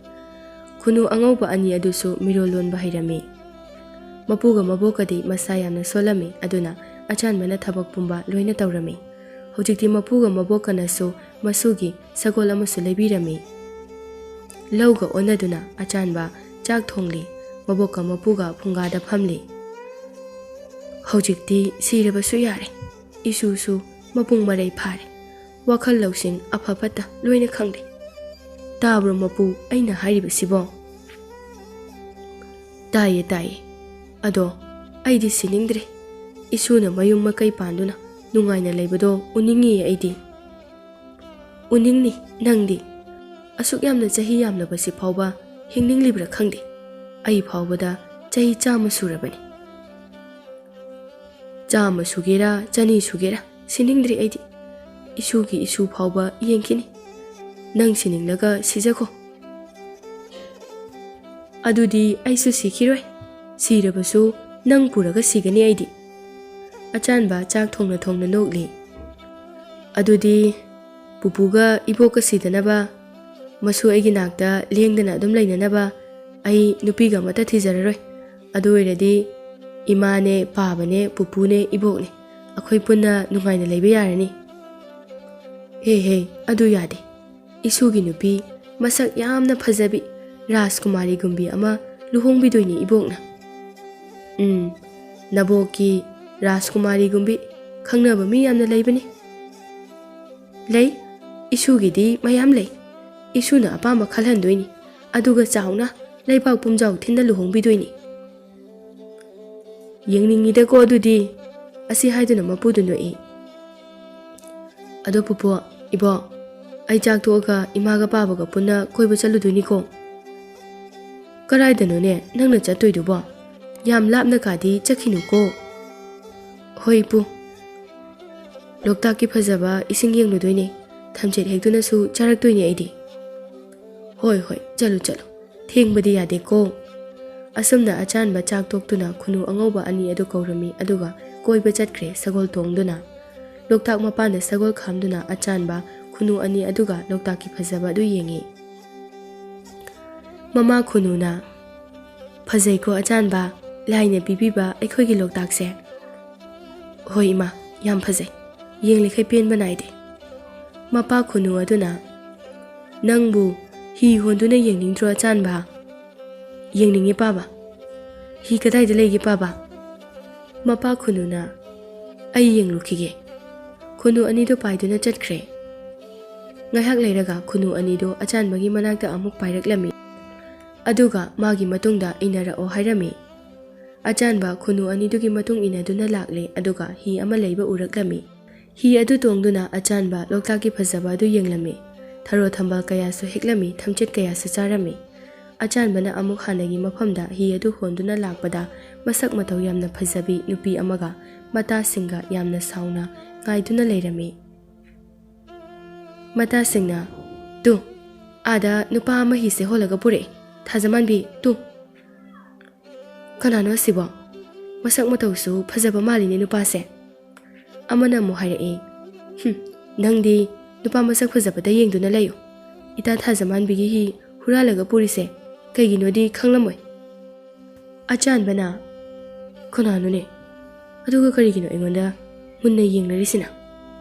ꯈꯨꯅꯨ ꯑꯉꯧꯕ ꯑꯅꯤ ꯑꯗꯨꯁꯨ ꯃꯤꯔꯣꯜ ꯂꯣꯟꯕ ꯍꯩꯔꯝꯃꯤ꯫ ꯃꯄꯨꯒ ꯃꯕꯣꯛꯀꯗꯤ ꯃꯁꯥ ꯌꯥꯝꯅ ꯁꯣꯜꯂꯝꯃꯤ, ꯑꯗꯨꯅ ꯑꯆꯥꯟꯕꯅ ꯊꯕꯛ ꯄꯨꯝꯕ ꯂꯣꯏꯅ ꯇꯧꯔꯝꯃꯤ꯫ ꯍꯧꯖꯤꯛꯇꯤ ꯃꯄꯨꯒ ꯃꯕꯣꯛꯀꯅꯁꯨ ꯃꯁꯨꯒꯤ ꯁꯒꯣꯜ ꯑꯃꯁꯨ ꯂꯩꯕꯤꯔꯝꯃꯤ꯫ ꯂꯧꯒ ꯑꯣꯟꯅꯗꯨꯅ ꯑꯆꯥꯟꯕ ꯆꯥꯛ ꯊꯣꯡꯂꯤ, ꯃꯕꯣꯛꯀ ꯃꯄꯨꯒ ꯐꯨꯡꯒꯥꯗ ꯐꯝꯂꯤ꯫ "ꯍꯧꯖꯤꯛꯇꯤ ꯁꯤꯔꯕꯁꯨ ꯌꯥꯔꯦ, ꯏꯁꯨꯁꯨ ꯃꯄꯨꯡ ꯃꯔꯩ ꯐꯥꯔꯦ, ꯋꯥꯈꯜ ꯂꯧꯁꯤꯡ ꯑꯐ ꯐꯠꯇ ꯂꯣꯏꯅ ꯈꯪꯂꯦ꯫ ꯇꯥꯕ꯭ꯔꯣ ꯃꯄꯨ ꯑꯩꯅ ꯍꯥꯏꯔꯤꯕꯁꯤꯕꯣ?" "ꯇꯥꯏꯌꯦ, ꯇꯥꯏꯌꯦ꯫ ꯑꯗꯣ ꯑꯩꯗꯤ ꯁꯤꯅꯤꯡꯗ꯭ꯔꯦ꯫ ꯏꯁꯨꯅ ꯃꯌꯨꯝ ꯃꯀꯩ ꯄꯥꯟꯗꯨꯅ ꯅꯨꯡꯉꯥꯏꯅ ꯂꯩꯕꯗꯣ ꯎꯅꯤꯡꯉꯤꯌꯦ ꯑꯩꯗꯤ꯫" "ꯎꯅꯤꯡꯅꯤ ꯅꯪꯗꯤ꯫ ꯑꯁꯨꯛ ꯌꯥꯝꯅ ꯆꯍꯤ ꯌꯥꯝꯂꯕꯁꯤ ꯐꯥꯎꯕ ꯍꯤꯡꯅꯤꯡꯂꯤꯕ꯭ꯔꯥ ꯈꯪꯗꯦ꯫ ꯑꯩ ꯐꯥꯎꯕꯗ ꯆꯍꯤ ꯆꯥꯝꯃ ꯁꯨꯔꯕꯅꯤ꯫" "ꯆꯥꯝꯃ ꯁꯨꯒꯦꯔꯥ, ꯆꯅꯤ ꯁꯨꯒꯦꯔꯥ, ꯁꯤꯅꯤꯡꯗ꯭ꯔꯤ ꯑꯩꯗꯤ꯫ ꯏꯁꯨꯒꯤ ꯏꯁꯨ ꯐꯥꯎꯕ ꯌꯦꯡꯈꯤꯅꯤ꯫ ꯅꯪ ꯁꯤꯅꯤꯡꯂꯒ ꯁꯤꯖꯈꯣ꯫" "ꯑꯗꯨꯗꯤ ꯑꯩꯁꯨ ꯁꯤꯈꯤꯔꯣꯏ꯫ ꯁꯤꯔꯕꯁꯨ ꯅꯪ ꯄꯨꯔꯒ ꯁꯤꯒꯅꯤ ꯑꯩꯗꯤ꯫" ꯑꯆꯥꯟꯕ ꯆꯥꯛ ꯊꯣꯡꯅ ꯊꯣꯡꯅ ꯅꯣꯛꯂꯤ꯫ "ꯑꯗꯨꯗꯤ ꯄꯨꯄꯨꯒ ꯏꯕꯣꯛꯀ ꯁꯤꯗꯅꯕ, ꯃꯁꯨ ꯑꯩꯒꯤ ꯅꯥꯛꯇ ꯂꯦꯡꯗꯅ ꯑꯗꯨꯝ ꯂꯩꯅꯅꯕ ꯑꯩ ꯅꯨꯄꯤꯒ ꯑꯃꯠꯇ ꯊꯤꯖꯔꯔꯣꯏ꯫ ꯑꯗꯨ ꯑꯣꯏꯔꯗꯤ ꯏꯃꯥꯅꯦ, ꯄꯥꯕꯅꯦ, ꯄꯨꯄꯨꯅꯦ, ꯏꯕꯣꯛꯅꯦ, ꯑꯩꯈꯣꯏ ꯄꯨꯟꯅ ꯅꯨꯡꯉꯥꯏꯅ ꯂꯩꯕ ꯌꯥꯔꯅꯤ꯫" "ꯍꯦ ꯍꯦ, ꯑꯗꯨ ꯌꯥꯗꯦ꯫ ꯏꯁꯨꯒꯤ ꯅꯨꯄꯤ ꯃꯁꯛ ꯌꯥꯝꯅ ꯐꯖꯕꯤ ꯔꯥꯖꯀꯨꯃꯥꯔꯤꯒꯨꯝꯕꯤ ꯑꯃ ꯂꯨꯍꯣꯡꯕꯤꯗꯣꯏꯅꯤ ꯏꯕꯣꯛꯅ꯫" "ꯎꯝ, ꯅꯕꯣꯛꯀꯤ ꯔꯥꯖꯀꯨꯃꯥꯔꯤꯒꯨꯝꯕꯤ ꯈꯪꯅꯕ ꯃꯤ ꯌꯥꯝꯅ ꯂꯩꯕꯅꯤ꯫" "ꯂꯩ, ꯏꯁꯨꯒꯤꯗꯤ ꯃꯌꯥꯝ ꯂꯩ꯫ ꯏꯁꯨꯅ ꯑꯄꯥꯝꯕ ꯈꯜꯍꯟꯗꯣꯏꯅꯤ, ꯑꯗꯨꯒ ꯆꯥꯎꯅ ꯂꯩꯕꯥꯛ ꯄꯨꯝꯖꯥꯎ ꯊꯤꯟꯅ ꯂꯨꯍꯣꯡꯕꯤꯗꯣꯏꯅꯤ꯫" "ꯌꯦꯡꯅꯤꯡꯉꯤꯗꯀꯣ ꯑꯗꯨꯗꯤ꯫" ꯑꯁꯤ ꯍꯥꯏꯗꯨꯅ ꯃꯄꯨꯗꯨ ꯅꯣꯛꯏ꯫ "ꯑꯗꯣ ꯄꯨꯄꯨ, ꯏꯕꯣꯛ, ꯑꯩ ꯆꯥꯛ ꯇꯣꯛꯑꯒ ꯏꯃꯥꯒ ꯄꯥꯕꯒ ꯄꯨꯟꯅ ꯀꯣꯏꯕ ꯆꯠꯂꯨꯗꯣꯏꯅꯤꯀꯣ꯫ ꯀꯔꯥꯏꯗꯅꯣꯅꯦ ꯅꯪꯅ ꯆꯠꯇꯣꯏꯗꯨꯕꯣ? ꯌꯥꯝ ꯂꯥꯞꯅ ꯀꯥꯗꯤ ꯆꯠꯈꯤꯅꯨꯀꯣ꯫ ꯍꯣꯏ ꯏꯄꯨ꯫ ꯂꯣꯛꯇꯥꯛꯀꯤ ꯐꯖꯕ ꯏꯁꯤꯡ ꯌꯦꯡꯂꯨꯗꯣꯏꯅꯦ꯫ ꯊꯝꯆꯦꯠ ꯍꯦꯛꯇꯨꯅꯁꯨ ꯆꯥꯔꯛꯇꯣꯏꯅꯦ ꯑꯩꯗꯤ꯫ ꯍꯣꯏ ꯍꯣꯏ, ꯆꯠꯂꯨ ꯆꯠꯂꯨ꯫ ꯊꯦꯡꯕꯗꯤ ꯌꯥꯗꯦꯀꯣ꯫ ꯑꯁꯨꯝꯅ ꯑꯆꯥꯟꯕ ꯆꯥꯛ ꯇꯣꯛꯇꯨꯅ ꯈꯨꯅꯨ ꯑꯉꯧꯕ ꯑꯅꯤ ꯑꯗꯨ ꯀꯧꯔꯝꯃꯤ, ꯑꯗꯨꯒ ꯀꯣꯏꯕ ꯆꯠꯈ꯭ꯔꯦ ꯁꯒꯣꯜ ꯇꯣꯡꯗꯨꯅ꯫ ꯂꯣꯛꯇꯥꯛ ꯃꯄꯥꯟꯗ ꯁꯒꯣꯜ ꯈꯥꯝꯗꯨꯅ ꯑꯆꯥꯟꯕ ꯈꯨꯅꯨ ꯑꯅꯤ ꯑꯗꯨꯒ ꯂꯣꯛꯇꯥꯛꯀꯤ ꯐꯖꯕ ꯑꯗꯨ ꯌꯦꯡꯉꯤ꯫ ꯃꯃꯥ ꯈꯨꯅꯨꯅ, "ꯐꯖꯩꯀꯣ ꯑꯆꯥꯟꯕ, ꯂꯥꯏꯅ ꯄꯤꯕꯤꯕ ꯑꯩꯈꯣꯏꯒꯤ ꯂꯣꯛꯇꯥꯛꯁꯦ"꯫ "ꯍꯣꯏ ꯏꯃꯥ, ꯌꯥꯝ ꯐꯖꯩ꯫ ꯌꯦꯡꯂꯤꯈꯩ ꯄꯦꯟꯕ ꯅꯥꯏꯗꯦ"꯫ ꯃꯄꯥ ꯈꯨꯅꯨ ꯑꯗꯨꯅ, "ꯅꯪꯕꯨ ꯍꯤ ꯍꯣꯟꯗꯨꯅ ꯌꯦꯡꯅꯤꯡꯗ꯭ꯔꯣ ꯑꯆꯥꯟꯕ?" "ꯌꯦꯡꯅꯤꯡꯉꯤ ꯄꯥꯕ꯫ ꯍꯤ ꯀꯗꯥꯏꯗ ꯂꯩꯒꯦ ꯄꯥꯕ?" ꯃꯄꯥ ꯈꯨꯅꯨꯅ, "ꯑꯩ ꯌꯦꯡꯂꯨꯈꯤꯒꯦ"꯫ ꯈꯨꯅꯨ ꯑꯅꯤꯗꯨ ꯄꯥꯏꯗꯨꯅ ꯆꯠꯈ꯭ꯔꯦ꯫ ꯉꯥꯏꯍꯥꯛ ꯂꯩꯔꯒ ꯈꯨꯅꯨ ꯑꯅꯤꯗꯨ ꯑꯆꯥꯟꯕꯒꯤ ꯃꯅꯥꯛꯇ ꯑꯃꯨꯛ ꯄꯥꯏꯔꯛꯂꯝꯃꯤ꯫ ꯑꯗꯨꯒ ꯃꯥꯒꯤ ꯃꯇꯨꯡꯗ ꯏꯟꯅꯔꯛꯑꯣ ꯍꯥꯏꯔꯝꯃꯤ꯫ ꯑꯆꯥꯟꯕ ꯈꯨꯅꯨ ꯑꯅꯤꯗꯨꯒꯤ ꯃꯇꯨꯡ ꯏꯟꯅꯗꯨꯅ ꯂꯥꯛꯂꯦ, ꯑꯗꯨꯒ ꯍꯤ ꯑꯃ ꯂꯩꯕ ꯎꯔꯛꯂꯝꯃꯤ꯫ ꯍꯤ ꯑꯗꯨ ꯇꯣꯡꯗꯨꯅ ꯑꯆꯥꯟꯕ ꯂꯣꯛꯇꯥꯛꯀꯤ ꯐꯖꯕ ꯑꯗꯨ ꯌꯦꯡꯂꯝꯃꯤ꯫ ꯊꯔꯣ ꯊꯝꯕꯥꯜ ꯀꯌꯥꯁꯨ ꯍꯦꯛꯂꯝꯃꯤ, ꯊꯝꯆꯦꯠ ꯀꯌꯥꯁꯨ ꯆꯥꯔꯝꯃꯤ꯫ ꯑꯆꯥꯟꯕꯅ ꯑꯃꯨꯛ ꯍꯥꯟꯅꯒꯤ ꯃꯐꯝꯗ ꯍꯤ ꯑꯗꯨ ꯍꯣꯟꯗꯨꯅ ꯂꯥꯛꯄꯗ, ꯃꯁꯛ ꯃꯇꯧ ꯌꯥꯝꯅ ꯐꯖꯕꯤ ꯅꯨꯄꯤ ꯑꯃꯒ ꯃꯇꯥꯁꯤꯡꯒ ꯌꯥꯝꯅ ꯁꯥꯎꯅ ꯉꯥꯏꯗꯨꯅ ꯂꯩꯔꯝꯃꯤ꯫ ꯃꯇꯥꯁꯤꯡꯅ, "ꯇꯨ, ꯑꯥꯗ ꯅꯨꯄꯥ ꯑꯃ ꯍꯤꯁꯦ ꯍꯣꯜꯂꯒ ꯄꯨꯔꯛꯑꯦ꯫ ꯊꯥꯖꯃꯥꯟꯕꯤ, ꯇꯨ"꯫ "ꯀꯅꯥꯅꯣ ꯑꯁꯤꯕꯣ? ꯃꯁꯛ ꯃꯇꯧꯁꯨ ꯐꯖꯕ ꯃꯥꯜꯂꯤꯅꯦ ꯅꯨꯄꯥꯁꯦ"꯫ ꯑꯃꯅ ꯑꯃꯨꯛ ꯍꯥꯏꯔꯛꯏ, "ꯍꯨꯝ, ꯅꯪꯗꯤ ꯅꯨꯄꯥ ꯃꯁꯛ ꯐꯖꯕꯗ ꯌꯦꯡꯗꯨꯅ ꯂꯩꯌꯨ꯫ ꯏꯇꯥ ꯊꯥꯖꯃꯥꯟꯕꯤꯒꯤ ꯍꯤ ꯍꯨꯔꯥꯜꯂꯒ ꯄꯨꯔꯤꯁꯦ ꯀꯩꯒꯤꯅꯣꯗꯤ ꯈꯪꯂꯝꯃꯣꯏ"꯫ ꯑꯆꯥꯟꯕꯅ, "ꯀꯅꯥꯅꯣꯅꯦ? ꯑꯗꯨꯒ ꯀꯔꯤꯒꯤꯅꯣ ꯑꯩꯉꯣꯟꯗ ꯃꯨꯟꯅ ꯌꯦꯡꯅꯔꯤꯁꯤꯅ?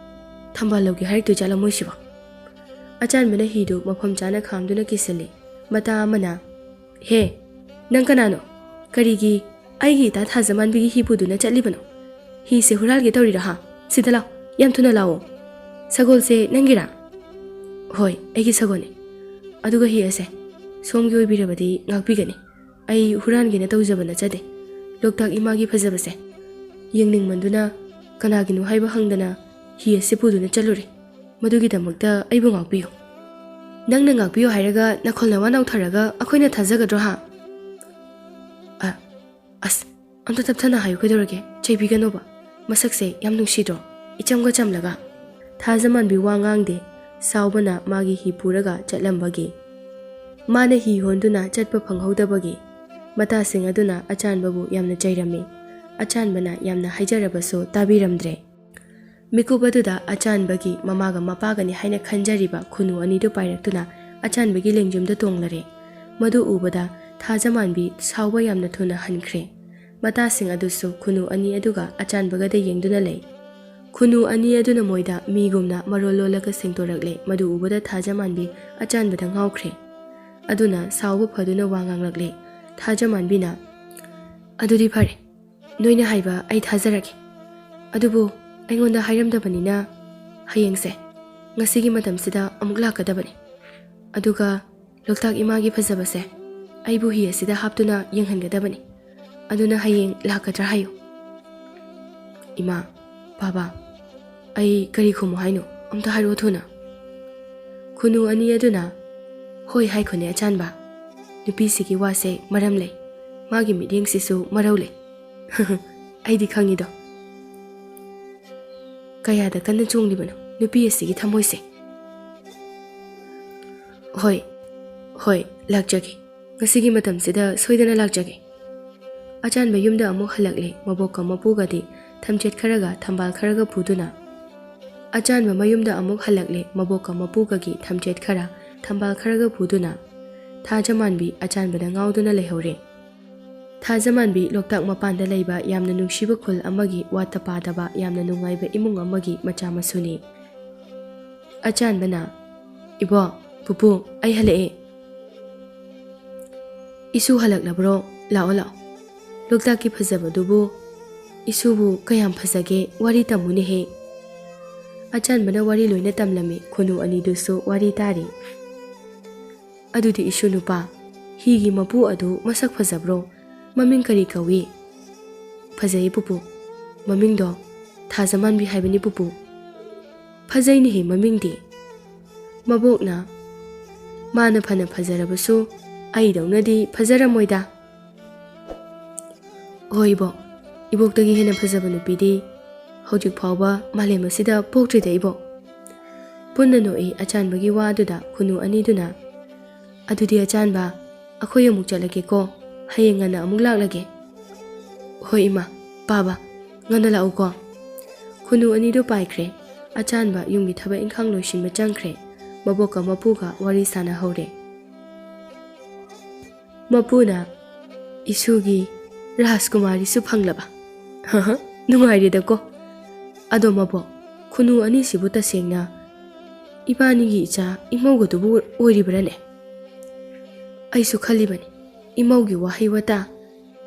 ꯊꯝꯕꯥꯜ ꯂꯧꯒꯦ ꯍꯥꯏꯔꯛꯇꯣꯏ ꯖꯥꯠꯂ ꯃꯣꯏꯁꯤꯕꯣ?" ꯑꯆꯥꯟꯕꯅ ꯍꯤꯗꯨ ꯃꯐꯝ ꯆꯥꯅ ꯈꯥꯝꯗꯨꯅ ꯀꯤꯁꯤꯜꯂꯤ꯫ ꯃꯇꯥ ꯑꯃꯅ, "ꯍꯦ, ꯅꯪ ꯀꯅꯥꯅꯣ? ꯀꯔꯤꯒꯤ ꯑꯩꯒꯤ ꯏꯇꯥ ꯊꯥꯖꯃꯥꯟꯕꯤꯒꯤ ꯍꯤ ꯄꯨꯗꯨꯅ ꯆꯠꯂꯤꯕꯅꯣ? ꯍꯤꯁꯦ ꯍꯨꯔꯥꯜꯒꯦ ꯇꯧꯔꯤꯔꯣ ꯍꯥ? ꯁꯤꯗ ꯂꯥꯎ, ꯌꯥꯝ ꯊꯨꯅ ꯂꯥꯛꯑꯣ"꯫ "ꯁꯒꯣꯜꯁꯦ ꯅꯪꯒꯤꯔꯥ?" "ꯍꯣꯏ, ꯑꯩꯒꯤ ꯁꯒꯣꯜꯅꯤ꯫ ꯑꯗꯨꯒ ꯍꯤ ꯑꯁꯦ ꯁꯣꯝꯒꯤ ꯑꯣꯏꯕꯤꯔꯕꯗꯤ ꯉꯥꯛꯄꯤꯒꯅꯤ꯫ ꯑꯩ ꯍꯨꯔꯥꯟꯒꯦꯅ ꯇꯧꯖꯕ ꯅꯠꯆꯗꯦ꯫ ꯂꯣꯛꯇꯥꯛ ꯏꯃꯥꯒꯤ ꯐꯖꯕꯁꯦ ꯌꯦꯡꯅꯤꯡꯃꯟꯗꯨꯅ ꯀꯅꯥꯒꯤꯅꯣ ꯍꯥꯏꯕ ꯍꯪꯗꯅ ꯍꯤ ꯑꯁꯤ ꯄꯨꯗꯨꯅ ꯆꯠꯂꯨꯔꯦ"꯫ ꯃꯗꯨꯒꯤꯗꯃꯛꯇ ꯑꯩꯕꯨ ꯉꯥꯛꯄꯤꯌꯨ꯫ ꯅꯪꯅ ꯉꯥꯛꯄꯤꯌꯨ ꯍꯥꯏꯔꯒ ꯅꯈꯣꯜ ꯅꯋꯥ ꯅꯧꯊꯔꯒ ꯑꯩꯈꯣꯏꯅ ꯊꯥꯖꯒꯗ꯭ꯔꯣ ꯍꯥ? ꯑ, ꯑꯁ, ꯑꯝꯇ ꯇꯞꯊꯅ ꯍꯥꯏꯌꯨ ꯀꯩꯗꯧꯔꯒꯦ? ꯆꯩꯕꯤꯒꯅꯣꯕ꯫ ꯃꯁꯛꯁꯦ ꯌꯥꯝ ꯅꯨꯡꯁꯤꯗ꯭ꯔꯣ? ꯏꯆꯝꯒ ꯆꯝꯂꯒ꯫ ꯊꯥꯖꯃꯥꯟꯕꯤ ꯋꯥ ꯉꯥꯡꯗꯦ꯫ ꯁꯥꯎꯕꯅ ꯃꯥꯒꯤ ꯍꯤ ꯄꯨꯔꯒ ꯆꯠꯂꯝꯕꯒꯤ꯫ ꯃꯥꯅ ꯍꯤ ꯍꯣꯟꯗꯨꯅ ꯆꯠꯄ ꯐꯪꯍꯧꯗꯕꯒꯤ꯫ ꯃꯇꯥꯁꯤꯡ ꯑꯗꯨꯅ ꯑꯆꯥꯟꯕꯕꯨ ꯌꯥꯝꯅ ꯆꯩꯔꯝꯃꯤ꯫ ꯑꯆꯥꯟꯕꯅ ꯌꯥꯝꯅ ꯍꯥꯏꯖꯔꯕꯁꯨ ꯇꯥꯕꯤꯔꯝꯗ꯭ꯔꯦ꯫ ꯃꯤꯀꯨꯞ ꯑꯗꯨꯗ ꯑꯆꯥꯟꯕꯒꯤ ꯃꯃꯥꯒ ꯃꯄꯥꯒꯅꯤ ꯍꯥꯏꯅ ꯈꯟꯖꯔꯤꯕ ꯈꯨꯅꯨ ꯑꯅꯤꯗꯨ ꯄꯥꯏꯔꯛꯇꯨꯅ ꯑꯆꯥꯟꯕꯒꯤ ꯂꯦꯡꯖꯨꯝꯗ ꯇꯣꯡꯂꯔꯦ꯫ ꯃꯗꯨ ꯎꯕꯗ ꯊꯥꯖꯃꯥꯟꯕꯤ ꯁꯥꯎꯕ ꯌꯥꯝꯅ ꯊꯨꯅ ꯍꯟꯈ꯭ꯔꯦ꯫ ꯃꯇꯥꯁꯤꯡ ꯑꯗꯨꯁꯨ ꯈꯨꯅꯨ ꯑꯅꯤ ꯑꯗꯨꯒ ꯑꯆꯥꯟꯕꯒꯗ ꯌꯦꯡꯗꯨꯅ ꯂꯩ꯫ ꯈꯨꯅꯨ ꯑꯅꯤ ꯑꯗꯨꯅ ꯃꯣꯏꯗ ꯃꯤꯒꯨꯝꯅ ꯃꯔꯣꯜ ꯂꯣꯜꯂꯒ ꯁꯦꯡꯗꯣꯔꯛꯂꯦ꯫ ꯃꯗꯨ ꯎꯕꯗ ꯊꯥꯖꯃꯥꯟꯕꯤ ꯑꯆꯥꯟꯕꯗ ꯉꯥꯎꯈ꯭ꯔꯦ꯫ ꯑꯗꯨꯅ ꯁꯥꯎꯕ ꯐꯗꯨꯅ ꯋꯥ ꯉꯥꯡꯂꯛꯂꯦ꯫ ꯊꯥꯖꯃꯥꯟꯕꯤꯅ, "ꯑꯗꯨꯗꯤ ꯐꯔꯦ, ꯅꯣꯏꯅ ꯍꯥꯏꯕ ꯑꯩ ꯊꯥꯖꯔꯒꯦ꯫ ꯑꯗꯨꯕꯨ ꯑꯩꯉꯣꯟꯗ ꯍꯥꯏꯔꯝꯗꯕꯅꯤꯅ ꯍꯌꯦꯡꯁꯦ, ꯉꯁꯤꯒꯤ ꯃꯇꯝꯁꯤꯗ ꯑꯃꯨꯛ ꯂꯥꯛꯀꯗꯕꯅꯤ꯫ ꯑꯗꯨꯒ ꯂꯣꯛꯇꯥꯛ ꯏꯃꯥꯒꯤ ꯐꯖꯕꯁꯦ ꯑꯩꯕꯨ ꯍꯤ ꯑꯁꯤꯗ ꯍꯥꯞꯇꯨꯅ ꯌꯦꯡꯍꯟꯒꯗꯕꯅꯤ꯫ ꯑꯗꯨꯅ ꯍꯌꯦꯡ ꯂꯥꯛꯀꯗ꯭ꯔꯥ ꯍꯥꯏꯌꯨ꯫" "ꯏꯃꯥ, ꯕꯥꯕꯥ, ꯑꯩ ꯀꯔꯤ ꯈꯨꯝꯃꯨ ꯍꯥꯏꯅꯣ? ꯑꯝꯇ ꯍꯥꯏꯔꯛꯑꯣ ꯊꯨꯅ꯫" ꯈꯨꯅꯨ ꯑꯅꯤ ꯑꯗꯨꯅ, "ꯍꯣꯏ" ꯍꯥꯏꯈꯣꯅꯦ ꯑꯆꯥꯟꯕ꯫ ꯅꯨꯄꯤꯁꯤꯒꯤ ꯋꯥꯁꯦ ꯃꯔꯝ ꯂꯩ꯫ ꯃꯥꯒꯤ ꯃꯤꯠꯌꯦꯡꯁꯤꯁꯨ ꯃꯔꯧ ꯂꯩ꯫ ꯑꯩꯗꯤ ꯈꯪꯉꯤꯗꯣ꯫ ꯀꯌꯥꯗ ꯀꯟꯅ ꯆꯣꯡꯂꯤꯕꯅꯣ ꯅꯨꯄꯤ ꯑꯁꯤꯒꯤ ꯊꯃꯣꯏꯁꯦ꯫ "ꯍꯣꯏ, ꯍꯣꯏ, ꯂꯥꯛꯆꯒꯦ꯫ ꯉꯁꯤꯒꯤ ꯃꯇꯝꯁꯤꯗ ꯁꯣꯏꯗꯅ ꯂꯥꯛꯆꯒꯦ꯫" ꯑꯆꯥꯟꯕ ꯌꯨꯝꯗ ꯑꯃꯨꯛ ꯍꯜꯂꯛꯂꯦ꯫ ꯃꯕꯣꯛꯀ ꯃꯄꯨꯒꯗꯤ ꯊꯝꯆꯦꯠ ꯈꯔꯒ ꯊꯝꯕꯥꯜ ꯈꯔꯒ ꯄꯨꯗꯨꯅ꯫ ꯑꯆꯥꯟꯕ ꯃꯌꯨꯝꯗ ꯑꯃꯨꯛ ꯍꯜꯂꯛꯂꯦ꯫ ꯃꯕꯣꯛꯀ ꯃꯄꯨꯒꯒꯤ ꯊꯝꯆꯦꯠ ꯈꯔ, ꯊꯝꯕꯥꯜ ꯈꯔꯒ ꯄꯨꯗꯨꯅ꯫ ꯊꯥꯖꯃꯥꯟꯕꯤ ꯑꯆꯥꯟꯕꯗ ꯉꯥꯎꯗꯨꯅ ꯂꯩꯍꯧꯔꯦ꯫ ꯊꯥꯖꯃꯥꯟꯕꯤ ꯂꯣꯛꯇꯥꯛ ꯃꯄꯥꯟꯗ ꯂꯩꯕ ꯌꯥꯝꯅ ꯅꯨꯡꯁꯤꯕ ꯈꯨꯜ ꯑꯃꯒꯤ ꯋꯥꯠꯇ ꯄꯥꯗꯕ ꯌꯥꯝꯅ ꯅꯨꯡꯉꯥꯏꯕ ꯏꯃꯨꯡ ꯑꯃꯒꯤ ꯃꯆꯥ ꯃꯁꯨꯅꯤ꯫ ꯑꯆꯥꯟꯕꯅ, "ꯏꯕꯣ, ꯄꯨꯄꯨ, ꯑꯩ ꯍꯜꯂꯛꯑꯦ꯫" "ꯏꯁꯨ ꯍꯜꯂꯛꯂꯕ꯭ꯔꯣ? ꯂꯥꯛꯑꯣ, ꯂꯥꯛꯑꯣ꯫ ꯂꯣꯛꯇꯥꯛꯀꯤ ꯐꯖꯕꯗꯨꯕꯨ ꯏꯁꯨꯕꯨ ꯀꯌꯥꯝ ꯐꯖꯒꯦ, ꯋꯥꯔꯤ ꯇꯝꯃꯨꯅꯦꯍꯦ꯫" ꯑꯆꯥꯟꯕꯅ ꯋꯥꯔꯤ ꯂꯣꯏꯅ ꯇꯝꯂꯝꯃꯤ꯫ ꯈꯨꯅꯨ ꯑꯅꯤꯗꯨꯁꯨ ꯋꯥꯔꯤ ꯇꯥꯔꯤ꯫ "ꯑꯗꯨꯗꯤ ꯏꯁꯨ ꯅꯨꯄꯥ, ꯍꯤꯒꯤ ꯃꯄꯨ ꯑꯗꯨ ꯃꯁꯛ ꯐꯖꯕ꯭ꯔꯣ? ꯃꯃꯤꯡ ꯀꯔꯤ ꯀꯧꯏ?" "ꯐꯖꯩ ꯄꯨꯄꯨ꯫ ꯃꯃꯤꯡꯗꯣ ꯊꯥꯖꯃꯥꯟꯕꯤ ꯍꯥꯏꯕꯅꯤ ꯄꯨꯄꯨ꯫" ꯐꯖꯩꯅꯦꯍꯦ ꯃꯃꯤꯡꯗꯤ꯫ ꯃꯕꯣꯛꯅ, "ꯃꯥꯅ ꯐꯅ ꯐꯖꯔꯕꯁꯨ ꯑꯩꯗꯧꯅꯗꯤ ꯐꯖꯔꯝꯃꯣꯏꯗ"꯫ "ꯍꯣꯏ ꯏꯕꯣꯛ, ꯏꯕꯣꯛꯇꯒꯤ ꯍꯦꯟꯅ ꯐꯖꯕ ꯅꯨꯄꯤꯗꯤ ꯍꯧꯖꯤꯛ ꯐꯥꯎꯕ ꯃꯥꯂꯦꯝ ꯑꯁꯤꯗ ꯄꯣꯛꯇ꯭ꯔꯤꯗ ꯏꯕꯣꯛ"꯫ ꯄꯨꯟꯅ ꯅꯣꯛꯏ ꯑꯆꯥꯟꯕꯒꯤ ꯋꯥ ꯑꯗꯨꯗ ꯈꯨꯅꯨ ꯑꯅꯤꯗꯨꯅ꯫ "ꯑꯗꯨꯗꯤ ꯑꯆꯥꯟꯕ, ꯑꯩꯈꯣꯏ ꯑꯃꯨꯛ ꯆꯠꯂꯒꯦꯀꯣ, ꯍꯌꯦꯡ ꯉꯟꯅ ꯑꯃꯨꯛ ꯂꯥꯛꯂꯒꯦ"꯫ "ꯍꯣꯏ ꯏꯃꯥ, ꯄꯥꯕ, ꯉꯟꯅ ꯂꯥꯛꯎꯀꯣ"꯫ ꯈꯨꯅꯨ ꯑꯅꯤꯗꯨ ꯄꯥꯏꯈ꯭ꯔꯦ꯫ ꯑꯆꯥꯟꯕ ꯌꯨꯝꯒꯤ ꯊꯕꯛ ꯏꯪꯈꯥꯡ ꯂꯣꯏꯁꯤꯟꯕ ꯆꯪꯈ꯭ꯔꯦ꯫ ꯃꯕꯣꯛꯀ ꯃꯄꯨꯒ ꯋꯥꯔꯤ ꯁꯥꯟꯅꯍꯧꯔꯦ꯫ ꯃꯄꯨꯅ, "ꯏꯁꯨꯒꯤ ꯔꯥꯖꯀꯨꯃꯥꯔꯤꯁꯨ ꯐꯪꯂꯕ? ꯍꯍ, ꯅꯨꯡꯉꯥꯏꯔꯦꯗꯀꯣ꯫ ꯑꯗꯣ ꯃꯕꯣꯛ, ꯈꯨꯅꯨ ꯑꯅꯤꯁꯤꯕꯨ ꯇꯁꯦꯡꯅ ꯏꯕꯥꯅꯤꯒꯤ ꯏꯆꯥ ꯏꯃꯧꯒꯗꯨꯕꯨ ꯑꯣꯏꯔꯤꯕ꯭ꯔꯥꯅꯦ?" "ꯑꯩꯁꯨ ꯈꯜꯂꯤꯕꯅꯤ, ꯏꯃꯧꯒꯤ ꯋꯥꯍꯩ ꯋꯥꯇꯥ,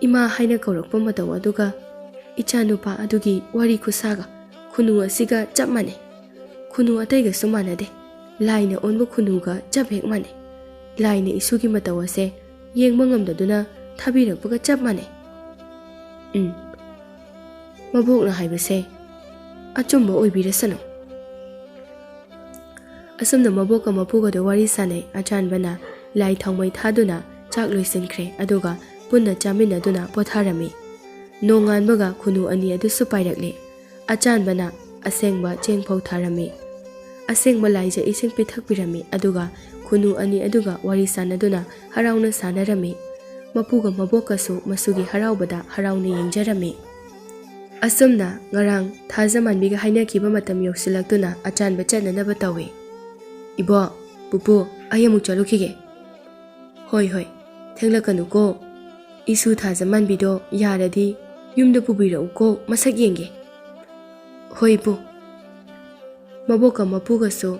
ꯏꯃꯥ ꯍꯥꯏꯅ ꯀꯧꯔꯛꯄ ꯃꯇꯧ ꯑꯗꯨꯒ ꯏꯆꯥꯅꯨꯄꯥ ꯑꯗꯨꯒꯤ ꯋꯥꯔꯤ ꯈꯨꯁꯥꯒ ꯈꯨꯅꯨ ꯑꯁꯤꯒ ꯆꯞ ꯃꯥꯟꯅꯩ꯫ ꯈꯨꯅꯨ ꯑꯇꯩꯒꯁꯨ ꯃꯥꯟꯅꯗꯦ꯫ ꯂꯥꯏꯅ ꯑꯣꯟꯕ ꯈꯨꯅꯨꯒ ꯆꯞ ꯍꯦꯛ ꯃꯥꯟꯅꯩ꯫ ꯂꯥꯏꯅ ꯏꯁꯨꯒꯤ ꯃꯇꯧ ꯑꯁꯦ ꯌꯦꯡꯕ ꯉꯝꯗꯗꯨꯅ ꯊꯥꯕꯤꯔꯛꯄꯒ ꯆꯞ ꯃꯥꯟꯅꯩ"꯫ ꯎꯝ, ꯃꯕꯣꯛꯅ ꯍꯥꯏꯕꯁꯦ ꯑꯆꯨꯝꯕ ꯑꯣꯏꯕꯤꯔꯁꯅꯨ꯫ ꯑꯁꯨꯝꯅ ꯃꯕꯣꯛꯀ ꯃꯄꯨꯒꯗꯣ ꯋꯥꯔꯤ ꯁꯥꯟꯅꯩ꯫ ꯑꯆꯥꯟꯕꯅ ꯂꯥꯏ ꯊꯥꯎꯃꯩ ꯊꯥꯗꯨꯅ ꯆꯥꯛ ꯂꯣꯏꯁꯤꯟꯈ꯭ꯔꯦ, ꯑꯗꯨꯒ ꯄꯨꯟꯅ ꯆꯥꯃꯤꯟꯅꯗꯨꯅ ꯄꯣꯊꯥꯔꯝꯃꯤ꯫ ꯅꯣꯡꯉꯥꯟꯕꯒ ꯈꯨꯅꯨ ꯑꯅꯤ ꯑꯗꯨꯁꯨ ꯄꯥꯏꯔꯛꯂꯦ꯫ ꯑꯆꯥꯟꯕꯅ ꯑꯁꯦꯡꯕ ꯆꯦꯡ ꯐꯧ ꯊꯥꯔꯝꯃꯤ꯫ ꯑꯁꯦꯡꯕ ꯂꯥꯏꯖ ꯏꯁꯤꯡ ꯄꯤꯊꯛꯄꯤꯔꯝꯃꯤ, ꯑꯗꯨꯒ ꯈꯨꯅꯨ ꯑꯅꯤ ꯑꯗꯨꯒ ꯋꯥꯔꯤ ꯁꯥꯟꯅꯗꯨꯅ ꯍꯔꯥꯎꯅ ꯁꯥꯟꯅꯔꯝꯃꯤ꯫ ꯃꯄꯨꯒ ꯃꯕꯣꯛꯀꯁꯨ ꯃꯁꯨꯒꯤ ꯍꯔꯥꯎꯕꯗ ꯍꯔꯥꯎꯅ ꯌꯦꯡꯖꯔꯝꯃꯤ꯫ ꯑꯁꯨꯝꯅ ꯉꯔꯥꯡ ꯊꯥꯖꯃꯥꯟꯕꯤꯒ ꯍꯥꯏꯅꯈꯤꯕ ꯃꯇꯝ ꯌꯧꯁꯤꯜꯂꯛꯇꯨꯅ ꯑꯆꯥꯟꯕ ꯆꯠꯅꯅꯕ ꯇꯧꯏ꯫ "ꯏꯕꯣ, ꯄꯨꯄꯨ, ꯑꯩ ꯑꯃꯨꯛ ꯆꯠꯂꯨꯈꯤꯒꯦ"꯫ "ꯍꯣꯏ, ꯍꯣꯏ, ꯊꯦꯡꯂꯛꯀꯅꯨꯀꯣ꯫ ꯏꯁꯨ ꯊꯥꯖꯃꯥꯟꯕꯤꯗꯣ ꯌꯥꯔꯗꯤ ꯌꯨꯝꯗ ꯄꯨꯕꯤꯔꯛꯎꯀꯣ, ꯃꯁꯛ ꯌꯦꯡꯒꯦ"꯫ "ꯍꯣꯏ, ꯄꯨ"꯫ ꯃꯕꯣꯛꯀ ꯃꯄꯨꯒꯁꯨ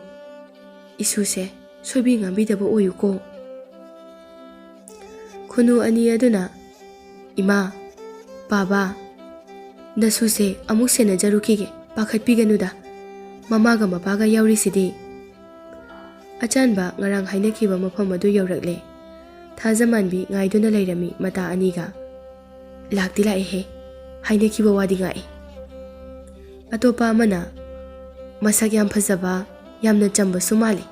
ꯏꯁꯨꯁꯦ ꯁꯣꯏꯕꯤ ꯉꯥꯝꯕꯤꯗꯕ ꯑꯣꯏꯌꯨꯀꯣ꯫ ꯈꯨꯅꯨ ꯑꯅꯤ ꯑꯗꯨꯅ, "ꯏꯃꯥ, ꯄꯥꯕ, ꯅꯁꯨꯁꯦ ꯑꯃꯨꯛ ꯁꯦꯟꯅꯖꯔꯨꯈꯤꯒꯦ, ꯄꯥꯈꯠꯄꯤꯒꯅꯨꯗ, ꯃꯃꯥꯒ ꯃꯄꯥꯒ ꯌꯥꯎꯔꯤꯁꯤꯗꯤ"꯫ ꯑꯆꯥꯟꯕ ꯉꯔꯥꯡ ꯍꯥꯏꯅꯈꯤꯕ ꯃꯐꯝ ꯑꯗꯨ ꯌꯧꯔꯛꯂꯦ꯫ ꯊꯥꯖꯃꯥꯟꯕꯤ ꯉꯥꯏꯗꯨꯅ ꯂꯩꯔꯝꯃꯤ ꯃꯇꯥ ꯑꯅꯤꯒ꯫ "ꯂꯥꯛꯇꯤ ꯂꯥꯛꯑꯦꯍꯦ, ꯍꯥꯏꯅꯈꯤꯕ ꯋꯥꯗꯤ ꯉꯥꯛꯑꯦ"꯫ ꯑꯇꯣꯞꯄ ꯑꯃꯅ, ꯃꯁꯛ ꯌꯥꯝ ꯐꯖꯕ, ꯌꯥꯝꯅ ꯆꯝꯕꯁꯨ ꯃꯥꯜꯂꯤ꯫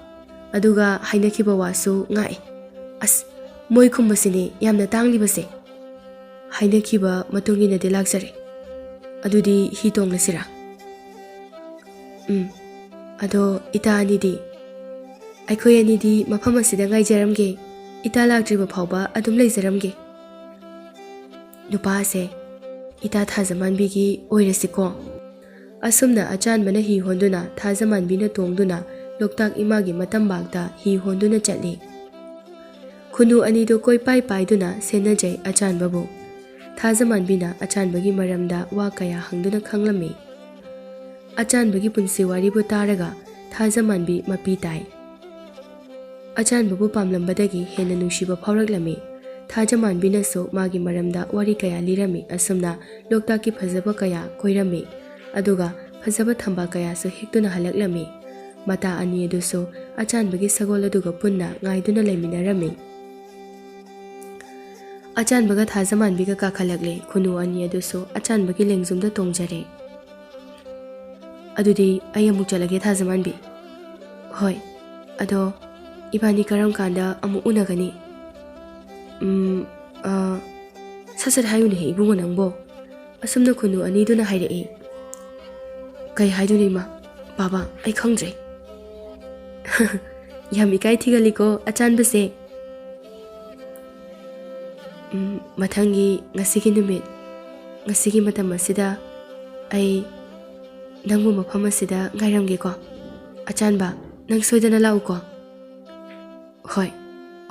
ꯑꯗꯨꯒ ꯍꯥꯏꯅꯈꯤꯕ ꯋꯥꯁꯨ ꯉꯥꯛꯑꯦ꯫ ꯑꯁ, ꯃꯣꯏ ꯈꯨꯝꯕꯁꯤꯅꯦ ꯌꯥꯝꯅ ꯇꯥꯡꯂꯤꯕꯁꯦ꯫ ꯍꯥꯏꯅꯈꯤꯕ ꯃꯇꯨꯡ ꯏꯟꯅꯗꯤ ꯂꯥꯛꯆꯔꯦ꯫ ꯑꯗꯨꯗꯤ ꯍꯤ ꯇꯣꯡꯂꯁꯤꯔꯥ? ꯎꯝ, ꯑꯗꯣ ꯏꯇꯥ ꯑꯅꯤꯗꯤ? ꯑꯩꯈꯣꯏ ꯑꯅꯤꯗꯤ ꯃꯐꯝ ꯑꯁꯤꯗ ꯉꯥꯏꯖꯔꯝꯒꯦ꯫ ꯏꯇꯥ ꯂꯥꯛꯇ꯭ꯔꯤꯕ ꯐꯥꯎꯕ ꯑꯗꯨꯝ ꯂꯩꯖꯔꯝꯒꯦ꯫ ꯅꯨꯄꯥꯁꯦ ꯏꯇꯥ ꯊꯥꯖꯃꯥꯟꯕꯤꯒꯤ ꯑꯣꯏꯔꯁꯤꯀꯣ꯫ ꯑꯁꯨꯝꯅ ꯑꯆꯥꯟꯕꯅ ꯍꯤ ꯍꯣꯟꯗꯨꯅ ꯊꯥꯖꯃꯥꯟꯕꯤꯅ ꯇꯣꯡꯗꯨꯅ ꯂꯣꯛꯇꯥꯛ ꯏꯃꯥꯒꯤ ꯃꯇꯝꯕꯥꯛꯇ ꯍꯤ ꯍꯣꯟꯗꯨꯅ ꯆꯠꯂꯤ꯫ ꯈꯨꯅꯨ ꯑꯅꯤꯗꯨ ꯀꯣꯏꯄꯥꯏ ꯄꯥꯏꯗꯨꯅ ꯁꯦꯟꯅꯖꯩ ꯑꯆꯥꯟꯕꯕꯨ꯫ ꯊꯥꯖꯃꯥꯟꯕꯤꯅ ꯑꯆꯥꯟꯕꯒꯤ ꯃꯔꯝꯗ ꯋꯥ ꯀꯌꯥ ꯍꯪꯗꯨꯅ ꯈꯪꯂꯝꯃꯤ꯫ ꯑꯆꯥꯟꯕꯒꯤ ꯄꯨꯟꯁꯤ ꯋꯥꯔꯤꯕꯨ ꯇꯥꯔꯒ ꯊꯥꯖꯃꯥꯟꯕꯤ ꯃꯄꯤ ꯇꯥꯏ꯫ ꯑꯆꯥꯟꯕꯕꯨ ꯄꯥꯝꯂꯝꯕꯗꯒꯤ ꯍꯦꯟꯅ ꯅꯨꯡꯁꯤꯕ ꯐꯥꯎꯔꯛꯂꯝꯃꯤ꯫ ꯊꯥꯖꯃꯥꯟꯕꯤꯅꯁꯨ ꯃꯥꯒꯤ ꯃꯔꯝꯗ ꯋꯥꯔꯤ ꯀꯌꯥ ꯂꯤꯔꯝꯃꯤ꯫ ꯑꯁꯨꯝꯅ ꯂꯣꯛꯇꯥꯛꯀꯤ ꯐꯖꯕ ꯀꯌꯥ ꯀꯣꯏꯔꯝꯃꯤ꯫ ꯑꯗꯨꯒ ꯐꯖꯕ ꯊꯝꯕꯥꯜ ꯀꯌꯥꯁꯨ ꯍꯦꯛꯇꯨꯅ ꯍꯜꯂꯛꯂꯝꯃꯤ꯫ ꯃꯇꯥ ꯑꯅꯤ ꯑꯗꯨꯁꯨ ꯑꯆꯥꯟꯕꯒꯤ ꯁꯒꯣꯜ ꯑꯗꯨꯒ ꯄꯨꯟꯅ ꯉꯥꯏꯗꯨꯅ ꯂꯩꯃꯤꯟꯅꯔꯝꯃꯤ꯫ ꯑꯆꯥꯟꯕꯒ ꯊꯥꯖꯃꯥꯟꯕꯤꯒ ꯀꯥꯈꯠꯂꯛꯂꯦ ꯈꯨꯅꯨ ꯑꯅꯤ ꯑꯗꯨꯁꯨ ꯑꯆꯥꯟꯕꯒꯤ ꯂꯦꯡꯖꯨꯝꯗ ꯇꯣꯡꯖꯔꯦ꯫ "ꯑꯗꯨꯗꯤ ꯑꯩ ꯑꯃꯨꯛ ꯆꯠꯂꯒꯦ ꯊꯥꯖꯃꯥꯟꯕꯤ꯫" "ꯍꯣꯏ, ꯑꯗꯣ ꯏꯕꯥꯅꯤ ꯀꯔꯝ ꯀꯥꯟꯗ ꯑꯃꯨꯛ ꯎꯅꯒꯅꯤ?" "ꯎꯝ, ꯑ, ꯁꯠ ꯁꯠ ꯍꯥꯏꯌꯨꯅꯦꯍꯦ ꯏꯕꯨꯡꯉꯣ ꯅꯪꯕꯣ꯫" ꯑꯁꯨꯝꯅ ꯈꯨꯅꯨ ꯑꯅꯤꯗꯨꯅ ꯍꯥꯏꯔꯛꯏ꯫ "ꯀꯩ ꯍꯥꯏꯗꯣꯏꯅꯣ ꯏꯃꯥ, ꯕꯥꯕꯥ, ꯑꯩ ꯈꯪꯗ꯭ꯔꯦ꯫" "ꯌꯥꯝ ꯏꯀꯥꯏ ꯊꯤꯒꯜꯂꯤꯀꯣ ꯑꯆꯥꯟꯕꯁꯦ꯫" "ꯎꯝ, ꯃꯊꯪꯒꯤ ꯉꯁꯤꯒꯤ ꯅꯨꯃꯤꯠ, ꯉꯁꯤꯒꯤ ꯃꯇꯝ ꯑꯁꯤꯗ ꯑꯩ ꯅꯪꯕꯨ ꯃꯐꯝ ꯑꯁꯤꯗ ꯉꯥꯏꯔꯝꯒꯦꯀꯣ꯫ ꯑꯆꯥꯟꯕ, ꯅꯪ ꯁꯣꯏꯗꯅ ꯂꯥꯛꯎꯀꯣ꯫" "ꯍꯣꯏ,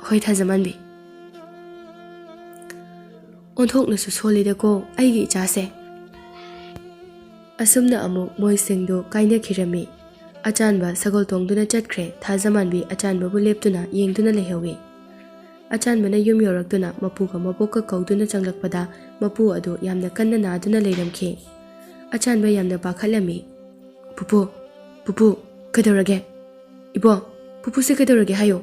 ꯍꯣꯏ ꯊꯥꯖꯃꯥꯟꯕꯤ꯫" "ꯑꯣꯟꯊꯣꯛꯅꯁꯨ ꯁꯣꯜꯂꯤꯗꯀꯣ ꯑꯩꯒꯤ ꯏꯆꯥꯁꯦ꯫" ꯑꯁꯨꯝꯅ ꯑꯃꯨꯛ ꯃꯣꯏꯁꯤꯡꯗꯨ ꯀꯥꯏꯅꯈꯤꯔꯝꯃꯤ꯫ ꯑꯆꯥꯟꯕ ꯁꯒꯣꯜ ꯇꯣꯡꯗꯨꯅ ꯆꯠꯈ꯭ꯔꯦ꯫ ꯊꯥꯖꯃꯥꯟꯕꯤ ꯑꯆꯥꯟꯕꯕꯨ ꯂꯦꯞꯇꯨꯅ ꯌꯦꯡꯗꯨꯅ ꯂꯩꯍꯧꯏ꯫ ꯑꯆꯥꯟꯕꯅ ꯌꯨꯝ ꯌꯧꯔꯛꯇꯨꯅ ꯃꯄꯨꯒ ꯃꯕꯣꯛꯀ ꯀꯧꯗꯨꯅ ꯆꯪꯂꯛꯄꯗ ꯃꯄꯨ ꯑꯗꯨ ꯌꯥꯝꯅ ꯀꯟꯅ ꯅꯥꯗꯨꯅ ꯂꯩꯔꯝꯈꯤ꯫ ꯑꯆꯥꯟꯕ ꯌꯥꯝꯅ ꯄꯥꯈꯠꯂꯝꯃꯤ꯫ "ꯄꯨꯄꯨ, ꯄꯨꯄꯨ, ꯀꯩꯗꯧꯔꯒꯦ? ꯏꯕꯣ, ꯄꯨꯄꯨꯁꯦ ꯀꯩꯗꯧꯔꯒꯦ ꯍꯥꯏꯌꯣ?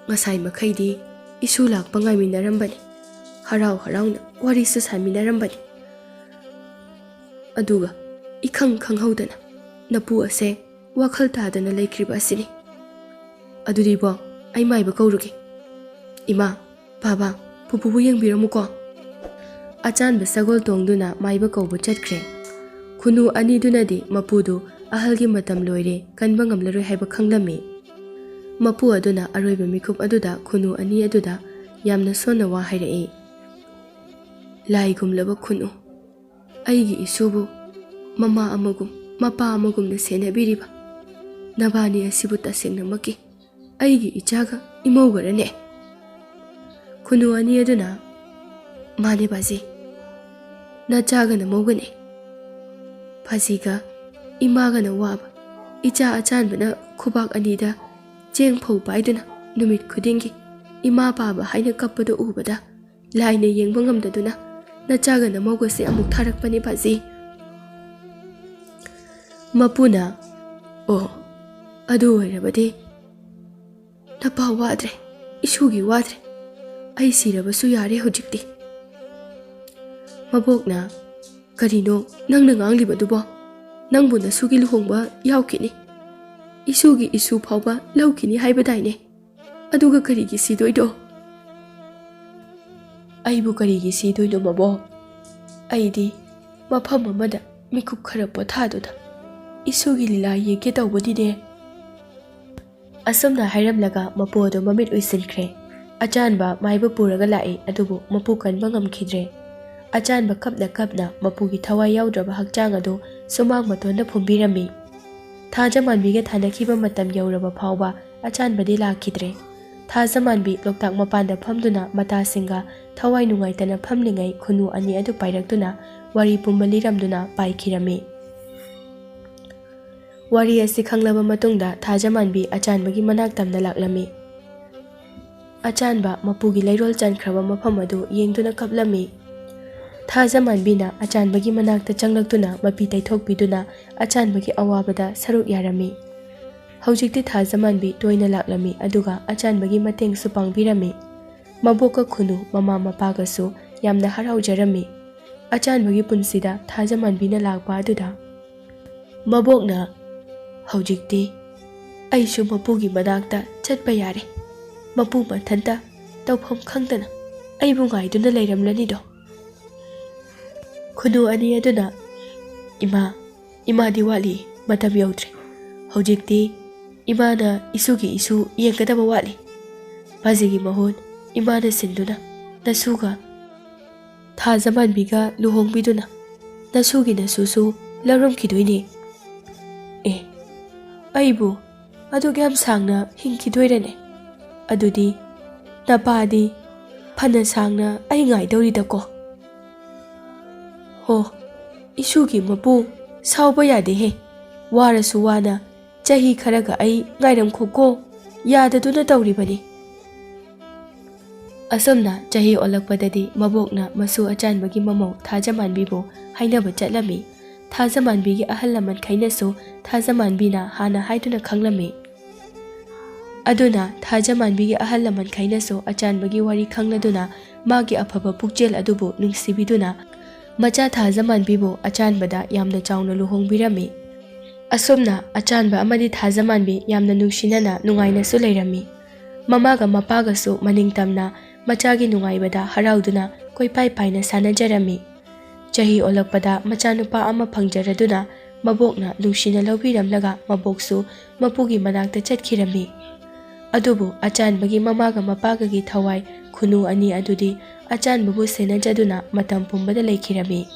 ꯉꯁꯥꯏ ꯃꯈꯩꯗꯤ ꯏꯁꯨ ꯂꯥꯛꯄ ꯉꯥꯏꯃꯤꯟꯅꯔꯝꯕꯅꯤ, ꯍꯔꯥꯎ ꯍꯔꯥꯎꯅ ꯋꯥꯔꯤꯁꯨ ꯁꯥꯃꯤꯟꯅꯔꯝꯕꯅꯤ꯫ ꯑꯗꯨꯒ ꯏꯈꯪ ꯈꯪꯍꯧꯗꯅ ꯅꯄꯨ ꯑꯁꯦ ꯋꯥꯈꯜ ꯇꯥꯗꯅ ꯂꯩꯈ꯭ꯔꯤꯕ ꯑꯁꯤꯅꯤ꯫ ꯑꯗꯨꯗꯤꯕꯣ, ꯑꯩ ꯃꯥꯏꯕ ꯀꯧꯔꯨꯒꯦ꯫ ꯏꯃꯥ, ꯕꯥꯕꯥ, ꯄꯨꯄꯨꯕꯨ ꯌꯦꯡꯕꯤꯔꯝꯃꯨꯀꯣ꯫ ꯑꯆꯥꯟꯕ ꯁꯒꯣꯜ ꯇꯣꯡꯗꯨꯅ ꯃꯥꯏꯕ ꯀꯧꯕ ꯆꯠꯈ꯭ꯔꯦ꯫ ꯈꯨꯅꯨ ꯑꯅꯤꯗꯨꯅꯗꯤ ꯃꯄꯨꯗꯨ ꯑꯍꯜꯒꯤ ꯃꯇꯝ ꯂꯣꯏꯔꯦ, ꯀꯟꯕ ꯉꯝꯂꯔꯣꯏ ꯍꯥꯏꯕ ꯈꯪꯂꯝꯃꯤ꯫ ꯃꯄꯨ ꯑꯗꯨꯅ ꯑꯔꯣꯏꯕ ꯃꯤꯀꯨꯞ ꯑꯗꯨꯗ ꯈꯨꯅꯨ ꯑꯅꯤ ꯑꯗꯨꯗ ꯌꯥꯝꯅ ꯁꯣꯟꯅ ꯋꯥ ꯍꯥꯏꯔꯛꯏ꯫ "ꯂꯥꯏꯒꯨꯝꯂꯕ ꯈꯨꯅꯨ, ꯑꯩꯒꯤ ꯏꯁꯨꯕꯨ ꯃꯃꯥ ꯑꯃꯒꯨꯝ ꯃꯄꯥ ꯑꯃꯒꯨꯝꯅ ꯁꯦꯟꯅꯕꯤꯔꯤꯕ ꯅꯕꯥꯅꯤ ꯑꯁꯤꯕꯨ ꯇꯁꯦꯡꯅꯃꯛꯀꯤ ꯑꯩꯒꯤ ꯏꯆꯥꯒ ꯏꯃꯧꯒꯔꯅꯦ?" ꯈꯨꯅꯨ ꯑꯅꯤ ꯑꯗꯨꯅ, "ꯃꯥꯅꯦ ꯕꯥꯖꯤ, ꯅꯆꯥꯒꯅ ꯃꯧꯒꯅꯦ꯫ ꯐꯥꯖꯤꯒ ꯏꯃꯥꯒꯅ ꯋꯥꯕ ꯏꯆꯥ ꯑꯆꯥꯟꯕꯅ ꯈꯨꯕꯥꯛ ꯑꯅꯤꯗ ꯆꯦꯡ ꯐꯧ ꯄꯥꯏꯗꯨꯅ ꯅꯨꯃꯤꯠ ꯈꯨꯗꯤꯡꯒꯤ ꯏꯃꯥ ꯄꯥꯕ ꯍꯥꯏꯅ ꯀꯞꯄꯗꯨ ꯎꯕꯗ ꯂꯥꯏꯅ ꯌꯦꯡꯕ ꯉꯝꯗꯗꯨꯅ ꯅꯆꯥꯒ ꯅꯃꯧꯒꯁꯦ ꯑꯃꯨꯛ ꯊꯥꯔꯛꯄꯅꯤ ꯕꯥꯖꯤ꯫" ꯃꯄꯨꯅ, "ꯑꯣ, ꯑꯗꯨ ꯑꯣꯏꯔꯕꯗꯤ ꯅꯄꯥ ꯋꯥꯗ꯭ꯔꯦ, ꯏꯁꯨꯒꯤ ꯋꯥꯗ꯭ꯔꯦ꯫ ꯑꯩ ꯁꯤꯔꯕꯁꯨ ꯌꯥꯔꯦ ꯍꯧꯖꯤꯛꯇꯤ꯫" ꯃꯕꯣꯛꯅ, "ꯀꯔꯤꯅꯣ ꯅꯪꯅ ꯉꯥꯡꯂꯤꯕꯗꯨꯕꯣ? ꯅꯪꯕꯨ ꯅꯁꯨꯒꯤ ꯂꯨꯍꯣꯡꯕ ꯌꯥꯎꯈꯤꯅꯤ, ꯏꯁꯨꯒꯤ ꯏꯁꯨ ꯐꯥꯎꯕ ꯂꯧꯈꯤꯅꯤ ꯍꯥꯏꯕꯗꯥꯏꯅꯦ? ꯑꯗꯨꯒ ꯀꯔꯤꯒꯤ ꯁꯤꯗꯣꯏꯅꯣ?" "ꯑꯩꯕꯨ ꯀꯔꯤꯒꯤ ꯁꯤꯗꯣꯏꯅꯣ, ꯃꯕꯣꯛ? ꯑꯩꯗꯤ ꯃꯐꯝ ꯑꯃꯗ ꯃꯤꯀꯨꯞ ꯈꯔ ꯄꯣꯊꯥꯗꯨꯅ ꯏꯁꯨꯒꯤ ꯂꯤꯂꯥ ꯌꯦꯡꯒꯦ ꯇꯧꯕꯅꯤꯅꯦ꯫" ꯑꯁꯨꯝꯅ ꯍꯥꯏꯔꯝꯂꯒ ꯃꯄꯨ ꯑꯗꯨ ꯃꯃꯤꯠ ꯎꯏꯁꯤꯟꯈ꯭ꯔꯦ꯫ ꯑꯆꯥꯟꯕ ꯃꯥꯏꯕ ꯄꯨꯔꯒ ꯂꯥꯛꯏ, ꯑꯗꯨꯕꯨ ꯃꯄꯨ ꯀꯟꯕ ꯉꯝꯈꯤꯗ꯭ꯔꯦ꯫ ꯑꯆꯥꯟꯕ ꯀꯞꯅ ꯀꯞꯅ ꯃꯄꯨꯒꯤ ꯊꯋꯥꯏ ꯌꯥꯎꯗ꯭ꯔꯕ ꯍꯛꯆꯥꯡ ꯑꯗꯨ ꯁꯨꯃꯥꯡ ꯃꯇꯣꯟꯗ ꯐꯨꯝꯕꯤꯔꯝꯃꯤ꯫ ꯊꯥꯖꯃꯥꯟꯕꯤꯒ ꯊꯥꯅꯈꯤꯕ ꯃꯇꯝ ꯌꯧꯔꯕ ꯐꯥꯎꯕ ꯑꯆꯥꯟꯕꯗꯤ ꯂꯥꯛꯈꯤꯗ꯭ꯔꯦ꯫ ꯊꯥꯖꯃꯥꯟꯕꯤ ꯂꯣꯛꯇꯥꯛ ꯃꯄꯥꯟꯗ ꯐꯝꯗꯨꯅ ꯃꯇꯥꯁꯤꯡꯒ ꯊꯋꯥꯏ ꯅꯨꯡꯉꯥꯏꯇꯅ ꯐꯝꯂꯤꯉꯩ ꯈꯨꯅꯨ ꯑꯅꯤ ꯑꯗꯨ ꯄꯥꯏꯔꯛꯇꯨꯅ ꯋꯥꯔꯤ ꯄꯨꯝꯕ ꯂꯤꯔꯝꯗꯨꯅ ꯄꯥꯏꯈꯤꯔꯝꯃꯤ꯫ ꯋꯥꯔꯤ ꯑꯁꯤ ꯈꯪꯂꯕ ꯃꯇꯨꯡꯗ ꯊꯥꯖꯃꯥꯟꯕꯤ ꯑꯆꯥꯟꯕꯒꯤ ꯃꯅꯥꯛ ꯇꯝꯅ ꯂꯥꯛꯂꯝꯃꯤ꯫ ꯑꯆꯥꯟꯕ ꯃꯄꯨꯒꯤ ꯂꯩꯔꯣꯜ ꯆꯟꯈ꯭ꯔꯕ ꯃꯐꯝ ꯑꯗꯨ ꯌꯦꯡꯗꯨꯅ ꯀꯞꯂꯝꯃꯤ꯫ ꯊꯥꯖꯃꯥꯟꯕꯤꯅ ꯑꯆꯥꯟꯕꯒꯤ ꯃꯅꯥꯛꯇ ꯆꯪꯂꯛꯇꯨꯅ ꯃꯄꯤ ꯇꯩꯊꯣꯛꯄꯤꯗꯨꯅ ꯑꯆꯥꯟꯕꯒꯤ ꯑꯋꯥꯕꯗ ꯁꯔꯨꯛ ꯌꯥꯔꯝꯃꯤ꯫ ꯍꯧꯖꯤꯛꯇꯤ ꯊꯥꯖꯃꯥꯟꯕꯤ ꯇꯣꯏꯅ ꯂꯥꯛꯂꯝꯃꯤ, ꯑꯗꯨꯒ ꯑꯆꯥꯟꯕꯒꯤ ꯃꯇꯦꯡꯁꯨ ꯄꯥꯡꯕꯤꯔꯝꯃꯤ꯫ ꯃꯕꯣꯛꯀ ꯈꯨꯅꯨ ꯃꯃꯥ ꯃꯄꯥꯒꯁꯨ ꯌꯥꯝꯅ ꯍꯔꯥꯎꯖꯔꯝꯃꯤ꯫ ꯑꯆꯥꯟꯕꯒꯤ ꯄꯨꯟꯁꯤꯗ ꯊꯥꯖꯃꯥꯟꯕꯤꯅ ꯂꯥꯛꯄ ꯑꯗꯨꯗ ꯃꯕꯣꯛꯅ, "ꯍꯧꯖꯤꯛꯇꯤ ꯑꯩꯁꯨ ꯃꯄꯨꯒꯤ ꯃꯅꯥꯛꯇ ꯆꯠꯄ ꯌꯥꯔꯦ꯫ ꯃꯄꯨ ꯃꯊꯟꯇ ꯇꯧꯐꯝ ꯈꯪꯗꯅ ꯑꯩꯕꯨ ꯉꯥꯏꯗꯨꯅ ꯂꯩꯔꯝꯂꯅꯤꯗꯣ꯫" ꯈꯨꯅꯨ ꯑꯅꯤ ꯑꯗꯨꯅ, "ꯏꯃꯥ, ꯏꯃꯥꯗꯤ ꯋꯥꯠꯂꯤ, ꯃꯇꯝ ꯌꯧꯗ꯭ꯔꯤ꯫ ꯍꯧꯖꯤꯛꯇꯤ ꯏꯃꯥꯅ ꯏꯁꯨꯒꯤ ꯏꯁꯨ ꯌꯦꯡꯒꯗꯕ ꯋꯥꯠꯂꯤ꯫ ꯃꯁꯤꯒꯤ ꯃꯍꯨꯠ ꯏꯃꯥꯅ ꯁꯤꯟꯗꯨꯅ ꯅꯁꯨꯒ ꯊꯥꯖꯃꯥꯟꯕꯤꯒ ꯂꯨꯍꯣꯡꯕꯤꯗꯨꯅ ꯅꯁꯨꯒꯤ ꯅꯁꯨꯁꯨ ꯂꯧꯔꯝꯈꯤꯗꯣꯏꯅꯦ꯫" "ꯑꯦ, ꯑꯩꯕꯨ ꯑꯗꯨꯛ ꯌꯥꯝ ꯁꯥꯡꯅ ꯍꯤꯡꯈꯤꯗꯣꯏꯔꯅꯦ? ꯑꯗꯨꯗꯤ ꯅꯄꯥꯗꯤ ꯐꯅ ꯁꯥꯡꯅ ꯑꯩ ꯉꯥꯏꯗꯧꯔꯤꯗꯀꯣ꯫" "ꯍꯣ, ꯏꯁꯨꯒꯤ ꯃꯄꯨ, ꯁꯥꯎꯕ ꯌꯥꯗꯦꯍꯦ꯫ ꯋꯥꯔꯁꯨ ꯋꯥꯅ ꯆꯍꯤ ꯈꯔꯒ ꯑꯩ ꯉꯥꯏꯔꯝꯈꯣꯀꯣ, ꯌꯥꯗꯗꯨꯅ ꯇꯧꯔꯤꯕꯅꯤ꯫" ꯑꯁꯨꯝꯅ ꯆꯍꯤ ꯑꯣꯜꯂꯛꯄꯗꯗꯤ ꯃꯕꯣꯛꯅ ꯃꯁꯨ ꯑꯆꯥꯟꯕꯒꯤ ꯃꯃꯧ ꯊꯥꯖꯃꯥꯟꯕꯤꯕꯨ ꯍꯥꯏꯅꯕ ꯆꯠꯂꯝꯃꯤ꯫ ꯊꯥꯖꯃꯥꯟꯕꯤꯒꯤ ꯑꯍꯜ ꯂꯃꯟꯈꯩꯅꯁꯨ ꯊꯥꯖꯃꯥꯟꯕꯤꯅ ꯍꯥꯟꯅ ꯍꯥꯏꯗꯨꯅ ꯈꯪꯂꯝꯃꯤ꯫ ꯑꯗꯨꯅ ꯊꯥꯖꯃꯥꯟꯕꯤꯒꯤ ꯑꯍꯜ ꯂꯃꯟꯈꯩꯅꯁꯨ ꯑꯆꯥꯟꯕꯒꯤ ꯋꯥꯔꯤ ꯈꯪꯂꯗꯨꯅ ꯃꯥꯒꯤ ꯑꯐꯕ ꯄꯨꯛꯆꯦꯜ ꯑꯗꯨꯕꯨ ꯅꯨꯡꯁꯤꯕꯤꯗꯨꯅ ꯃꯆꯥ ꯊꯥꯖꯃꯥꯟꯕꯤꯕꯨ ꯑꯆꯥꯟꯕꯗ ꯌꯥꯝꯅ ꯆꯥꯎꯅ ꯂꯨꯍꯣꯡꯕꯤꯔꯝꯃꯤ꯫ ꯑꯁꯨꯝꯅ ꯑꯆꯥꯟꯕ ꯑꯃꯗꯤ ꯊꯥꯖꯃꯥꯟꯕꯤ ꯌꯥꯝꯅ ꯅꯨꯡꯁꯤꯅꯅ ꯅꯨꯡꯉꯥꯏꯅꯁꯨ ꯂꯩꯔꯝꯃꯤ꯫ ꯃꯃꯥꯒ ꯃꯄꯥꯒꯁꯨ ꯃꯅꯤꯡꯇꯝꯅ ꯃꯆꯥꯒꯤ ꯅꯨꯡꯉꯥꯏꯕꯗ ꯍꯔꯥꯎꯗꯨꯅ ꯀꯣꯏꯄꯥꯏ ꯄꯥꯏꯅ ꯁꯥꯟꯅꯖꯔꯝꯃꯤ꯫ ꯆꯍꯤ ꯑꯣꯜꯂꯛꯄꯗ ꯃꯆꯥꯅꯨꯄꯥ ꯑꯃ ꯐꯪꯖꯔꯗꯨꯅ ꯃꯕꯣꯛꯅ ꯅꯨꯡꯁꯤꯅ ꯂꯧꯕꯤꯔꯝꯂꯒ ꯃꯕꯣꯛꯁꯨ ꯃꯄꯨꯒꯤ ꯃꯅꯥꯛꯇ ꯆꯠꯈꯤꯔꯝꯃꯤ꯫ ꯑꯗꯨꯕꯨ ꯑꯆꯥꯟꯕꯒꯤ ꯃꯃꯥꯒ ꯃꯄꯥꯒꯒꯤ ꯊꯋꯥꯏ ꯈꯨꯅꯨ ꯑꯅꯤ ꯑꯗꯨꯗꯤ ꯑꯆꯥꯟꯕꯕꯨ ꯁꯦꯟꯅꯖꯗꯨꯅ ꯃꯇꯝ ꯄꯨꯝꯕꯗ ꯂꯩꯈꯤꯔꯝꯃꯤ꯫